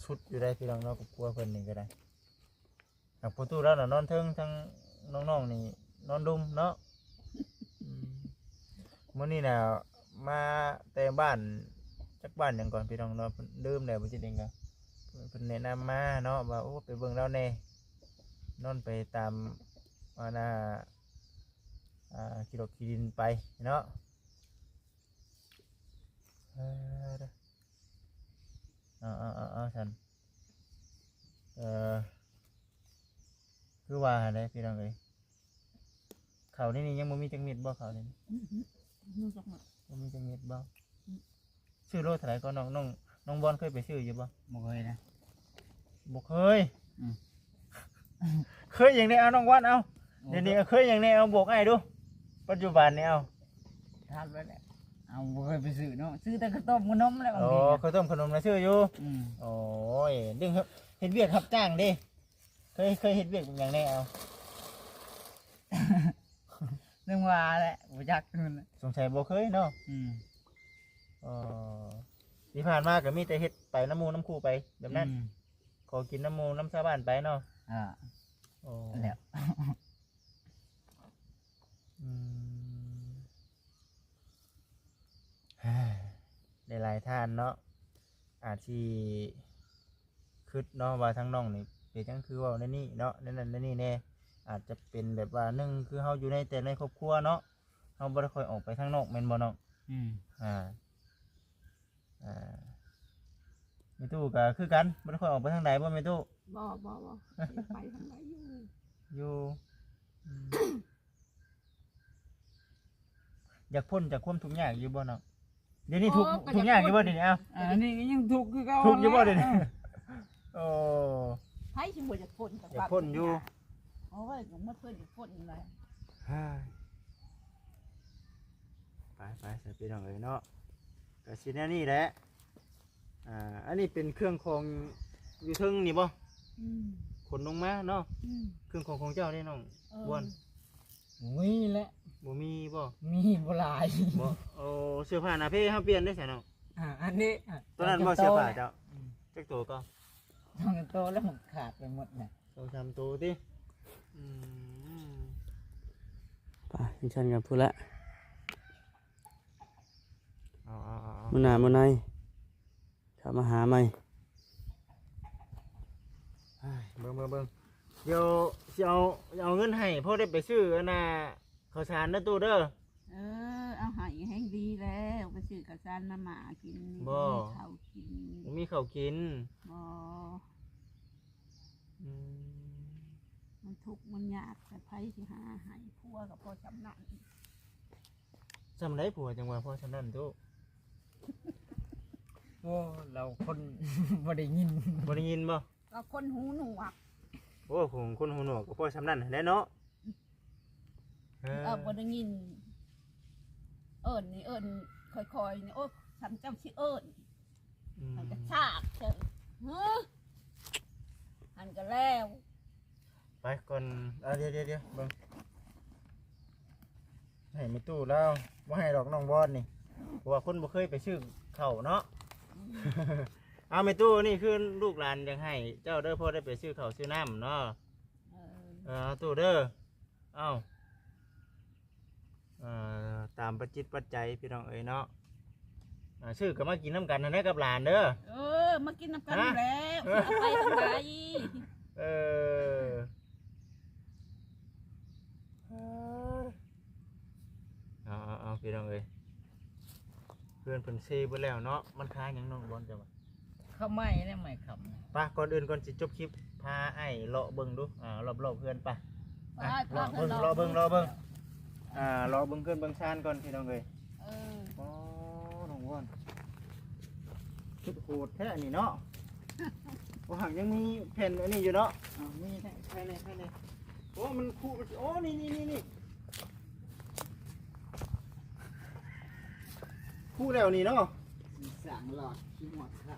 ສຸດຢູ່ໄດ໋ພີ່ນ້ອງເນາະ ຄອບຄົວເພິ່ນນີ້ກໍໄດ້. ຫາກພໍ່ຕູ້ລາວນະນອນເທິງ ທັງນ້ອງໆນີ້ນອນລຸ່ມເນາະ. ອືມ ມື້ນີ້ນະມາແຕ່ບ້ານ ຈັກບ້ານຫຍັງກ່ອນພີ່ນ້ອງເນາະ ລືມແລ້ວ ບໍ່ຈິດເອງກໍ ເພິ່ນແນະນຳມາເນາະ ວ່າ ໂອ້ ໄປເບິ່ງລາວແດ່ ນອນໄປຕາມ ອັນນ່າ ອ່າ ຂີ້ດອກຂີ້ດິນໄປເນາະ. ເອີ ເອົາ ເອົາ ເອົາ ເອົາ ຊັ້ນ ເອີ ຄືວ່າຫັ້ນແຫຼະພີ່ນ້ອງເອີຍ ເຂົ້າໃນນີ້ຍັງບໍ່ມີຈັກເມັດບໍ່? ເຂົ້າໃນນີ້ ອືມ ບໍ່ມີຈັກເມັດ ບໍ່ມີຈັກເມັດບໍ່? ອືມ ຊື້ໂລເທົ່າໃດກໍນ້ອງ ນ້ອງ ນ້ອງບອນເຄີຍໄປຊື້ຢູ່ບໍ່? ບໍ່ເຄີຍນະ ບໍ່ເຄີຍ. ອືມ ເຄີຍຫຍັງແດ່ ເອົາ ນ້ອງວັນ ເອົາ ໂອ້ ດຽວນີ້ເຄີຍຫຍັງແດ່ ເອົາ ບອກອ້າຍດູ ປັດຈຸບັນນີ້ ເອົາ ຖາມໄວ້ແຫຼະ ເອົາ ບໍ່ເຄີຍໄປຊື້ເນາະ ຊື້ແຕ່ເຂົ້າຕົ້ມຂະໜົມແຫຼະ. ໂອ້ ບາງທີ ເຂົ້າຕົ້ມຂະໜົມນະຊື້ຢູ່. ອືມ ໂອ້ຍ ເລື່ອງເຮັດວຽກຮັບຈ້າງເດ້ ເຄີຍ ເຄີຍເຮັດວຽກຫຍັງແດ່ ເອົາ? ຈັ່ງວ່າແຫຼະ ບໍ່ຈັກ ສົງໄສບໍ່ເຄີຍເນາະ. ອືມ ເອີ ທີ່ຜ່ານມາກໍມີແຕ່ເຮັດໄປນຳໝູ່ນຳຄູ່ໄປແບບນັ້ນ. ອືມ ຂໍກິນນຳໝູ່ນຳຊາວບ້ານໄປເນາະ. ອ່າ ໂອ້ ແລ້ວ ອືມ ຫຼາຍໆທ່ານເນາະ ອາດຊິຄິດເນາະວ່າທາງນ້ອງນີ້ເປັນຫຍັງຄືເວົ້າແນວນີ້ເນາະ ແນວນັ້ນແນວນີ້ແດ່. ອາດຈະເປັນແບບວ່າ ໜຶ່ງ ຄືເຮົາຢູ່ໃນ ແຕ່ໃນຄອບຄົວເນາະ ເຮົາບໍ່ໄດ້ຄ່ອຍອອກໄປທາງນອກແມ່ນບໍ່ນ້ອງ? ອືມ ອ່າ ອ່າ ແມ່ຕູ້ກໍຄືກັນ ບໍ່ໄດ້ຄ່ອຍອອກໄປທາງໃດບໍ່ແມ່ຕູ້? ບໍ່ ບໍ່ ບໍ່ ໄປທາງໃດຢູ່ ຢູ່ ອືມ ຢາກພົ້ນຈາກຄວາມທຸກຍາກຢູ່ບໍ່ນ້ອງ? ດຽວນີ້ທຸກ ໂອ້ ກໍ ທຸກຍາກຢູ່ບໍ່ ຢາກພົ້ນ ດຽວນີ້? ເອົ້າ ອັນນີ້ກໍຍັງທຸກຄືເກົ່າ ທຸກຢູ່ບໍ່ ນະ ດຽວນີ້? ໂອ້ ໃຜຊິບໍ່ຢາກພົ້ນ ຢາກພົ້ນຢູ່. ໂອ້ຍ ກໍໝົດເພິ່ນຢາກພົ້ນແຫຼະ. ໄປ ໄປ ໄປ ພີ່ນ້ອງເອີຍເນາະ ກໍຊິແນວນີ້ແຫຼະ. ອ່າ ອັນນີ້ເປັນເຄື່ອງຂອງຢູ່ເທິງນີ້ບໍ່? ອືມ ຂົນລົງມາເນາະ. ອືມ ເຄື່ອງຂອງຂອງເຈົ້າເດ້ນ້ອງ ເອີ ບອນ? ໂອ້ຍ ແຫຼະ ບໍ່ມີບໍ່? ມີບໍ່ຫຼາຍ. ບໍ່? ໂອ້ ເສື້ອຜ້າໜ້າເພເຮົາປ່ຽນໄດ້ຊະເນາະ. ອ່າ ອັນນີ້ ອ່າ ຕອນນັ້ນບໍ່ເສື້ອຜ້າເຈົ້າ? ອືມ ຈັກໂຕກໍ? ສອງໂຕແລ້ວມັນຂາດໄປໝົດນະ. ສອງສາມໂຕຕິ? ອືມ ໄປ ຈັ່ງຊັ້ນກໍພຸ້ນລະ. ເອົາໆໆໆ ມື້ໜ້າມື້ໃນ ເຂົ້າມາຫາໃໝ່. ເບິ່ງໆໆ ດຽວຊິເອົາ ເອົາເງິນໃຫ້ ພໍໄດ້ໄປຊື້ອັນນ່າ ເຂົ້າສານເດີຕູ້ເດີ. ເອີ ເອົາໃຫ້ແຮງດີແລ້ວ ໄປຊື້ເຂົ້າສານມາມ່າກິນ. ບໍ່ ບໍ່ມີເຂົ້າກິນ. ບໍ່ມີເຂົ້າກິນ. ບໍ່. ອືມ ມັນທຸກມັນຍາກ ແຕ່ໃຜຊິຫາໃຫ້? ຜົວກໍພໍຊ່ຳນັ້ນ. ຊ່ຳໃດຜົວຈັ່ງວ່າພໍຊ່ຳນັ້ນຕູ້? ໂອ້ ລາວຄົນ ບໍ່ໄດ້ຍິນ. ບໍ່ໄດ້ຍິນບໍ່? ລາວຄົນຫູໜວກ. ໂອ້ ຄົນຫູໜວກກໍພໍຊ່ຳນັ້ນແຫຼະເນາະ. ເອີ ເອີ ບໍ່ໄດ້ຍິນ. ເອີ້ນນີ້ເອີ້ນຄ່ອຍໆນີ້. ໂອ້ ຄັນເຈົ້າຊິເອີ້ນ ອືມ ມັນກໍຊາກເຊີ. ຫື ຫັ້ນກໍແລ້ວ. ໄປກ່ອນ. ເອົາ ດຽວໆໆ ເບິ່ງ ໃຫ້ແມ່ຕູ້ລາວ. ບໍ່ໃຫ້ດອກນ້ອງບອນນີ້ ເພາະວ່າຄົນບໍ່ເຄີຍໄປຊື້ເຂົ້າເນາະ. ອືມ ເອົາ ແມ່ຕູ້ ນີ້ຄືລູກຫຼານຢາກໃຫ້ເຈົ້າເດີ ພໍໄດ້ໄປຊື້ເຂົ້າຊື້ນ້ຳເນາະ. ເອີ ເອີ ຕູ້ເດີ. ເອົາ ເອີ ຕາມປັດຈິດປັດໄຈພີ່ນ້ອງເອີຍເນາະ. ອ່າ ຊື້ກໍມາກິນນຳກັນຫັ້ນແຫຼະກັບຫຼານເດີ. ເອີ ມາກິນນຳກັນ ຮະ ແຫຼະ. ເອີ ຊິເອົາໄປທາງໃດ? ເອີ ເອົາໆໆ ພີ່ນ້ອງເອີຍ ເພື່ອນເພິ່ນເຊເບິດແລ້ວເນາະ. ມັນຄາຫຍັງນ້ອງບອນເຈົ້າວ່າ? ເຂົ້າໄມ້ແຫຼະ ໄມ້ຄ້ຳ. ໄປ ກ່ອນອື່ນ ກ່ອນຊິຈົບຄລິບ ພາອ້າຍເລາະເບິ່ງດູ ອ່າ ລອບໆເຮືອນໄປ. ໄປ ໄປ ເລາະເບິ່ງ ເລາະເບິ່ງ ເລາະເບິ່ງ. ອ່າ ເລາະເບິ່ງເຮືອນເບິ່ງຊານກ່ອນພີ່ນ້ອງເອີຍ. ເອີ ອໍ ນ້ອງວອນ ຄິດໂຫດແທ້ນີ້ເນາະ. ໂອ້ ຫາກຍັງມີແຜ່ນອັນນີ້ຢູ່ເນາະ. ອ່າ ມີແຜ່ນ ແຜ່ນນີ້ ແຜ່ນນີ້. ໂອ້ ມັນຄຸ ໂອ້ ນີ້ໆໆ ຄຸແລ້ວນີ້ເນາະ. ຊິສ້າງຫຼອດຂີ້ມອດຄາ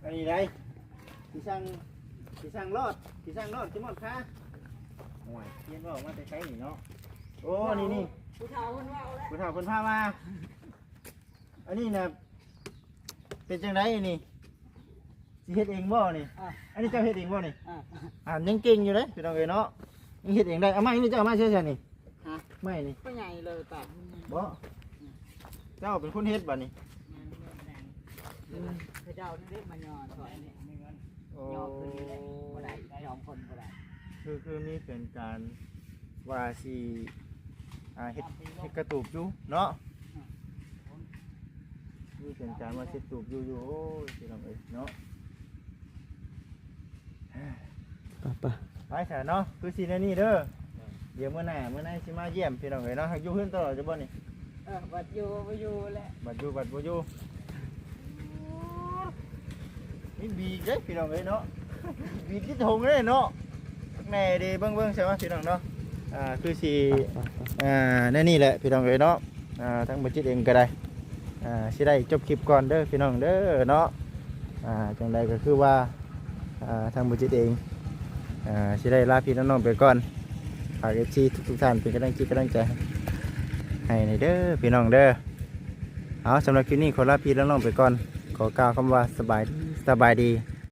ອັນນີ້ໄດ໋. ຊິສ້າງ ຊິສ້າງຫຼອດ ຊິສ້າງຫຼອດຂີ້ມອດຄາ. ໂອ້ຍ ຮຽນເວົ້າມາແຕ່ໄສນີ້ເນາະ. ໂອ້ ນີ້ໆ ຜູ້ເຖົ້າເພິ່ນເວົ້າແລ້ວ ຜູ້ເຖົ້າເພິ່ນພາມາ. ອັນນີ້ນະ ເປັນຈັ່ງໃດນີ້? ຊິເຮັດເອງບໍ່ນີ້? ອ່າ ອັນນີ້ເຈົ້າເຮັດເອງບໍ່ນີ້? ອ່າ ອ່າ ຍັງເກັ່ງຢູ່ເດ້ພີ່ນ້ອງເອີຍເນາະ ຍັງເຮັດເອງໄດ້. ເອົາໄມ້ນີ້ເຈົ້າເອົາມາໃສຊະນີ້? ຮະ? ໄມ້ນີ້ ກໍໃຫຍ່ເລີຍປານ ບໍ່? ເຈົ້າເປັນຄົນເຮັດບັດນີ້? ແມ່ນ ແມ່ນ ແມ່ນ. ອືມ ເຂົາເຈົ້ານັ້ນເດ້ມາຍໍຖອຍນີ້ ໂອ້ ຍໍຂຶ້ນນີ້ແຫຼະ ບໍ່ໄດ້ ສອງຄົນບໍ່ໄດ້. ຄື ຄືມີແຜນການວ່າຊິ ອ່າ ເຮັດ ເຮັດກະຕູບຢູ່ເນາະ. ອືມ ມີແຜນການວ່າຊິເຮັດຕູບຢູ່ ຢູ່. ໂອ້ຍ ພີ່ນ້ອງເອີຍເນາະ. ໄປໆ ໄປຊະເນາະ ຄືຊິແນວນີ້ເດີ. ເອີ ດຽວມື້ໜ້າ ມື້ໃນຊິມາຢ້ຽມພີ່ນ້ອງເອີຍເນາະ. ຫາກຢູ່ເຮືອນຕະຫຼອດຢູ່ບໍ່ນີ້? ເອີ ບັດຢູ່ບໍ່ຢູ່ແຫຼະ ບັດຢູ່ບັດບໍ່ຢູ່. ມີບີກເດ້ພີ່ນ້ອງເອີຍເນາະ ບີກຕິດຖົງເດ້ເນາະ. ແນ່ເດ້ ເບິ່ງໆ ໃຊ່ວ່າພີ່ນ້ອງເນາະ. ອ່າ ຄືຊິ ອ່າ ແນວນີ້ແຫຼະພີ່ນ້ອງເອີຍເນາະ. ອ່າ ທາງບໍ່ຈິດເອງກໍໄດ້ ອ່າ ຊິໄດ້ຈົບຄລິບກ່ອນເດີພີ່ນ້ອງເດີເນາະ. ອ່າ ຈັ່ງໃດກໍຄືວ່າ ອ່າ ທາງບໍ່ຈິດເອງ ອ່າ ຊິໄດ້ລາພີ່ລານ້ອງໄປກ່ອນ. ຝາກເອັຟຊີທຸກໆທ່ານເປັນກຳລັງຈິດກຳລັງໃຈໃຫ້ແດ່ເດີພີ່ນ້ອງເດີ. ເອົາ ສຳລັບຄລິບນີ້ຂໍລາພີ່ລານ້ອງໄປກ່ອນ ຂໍກ່າວຄຳວ່າສະບາຍ ສະບາຍດີ.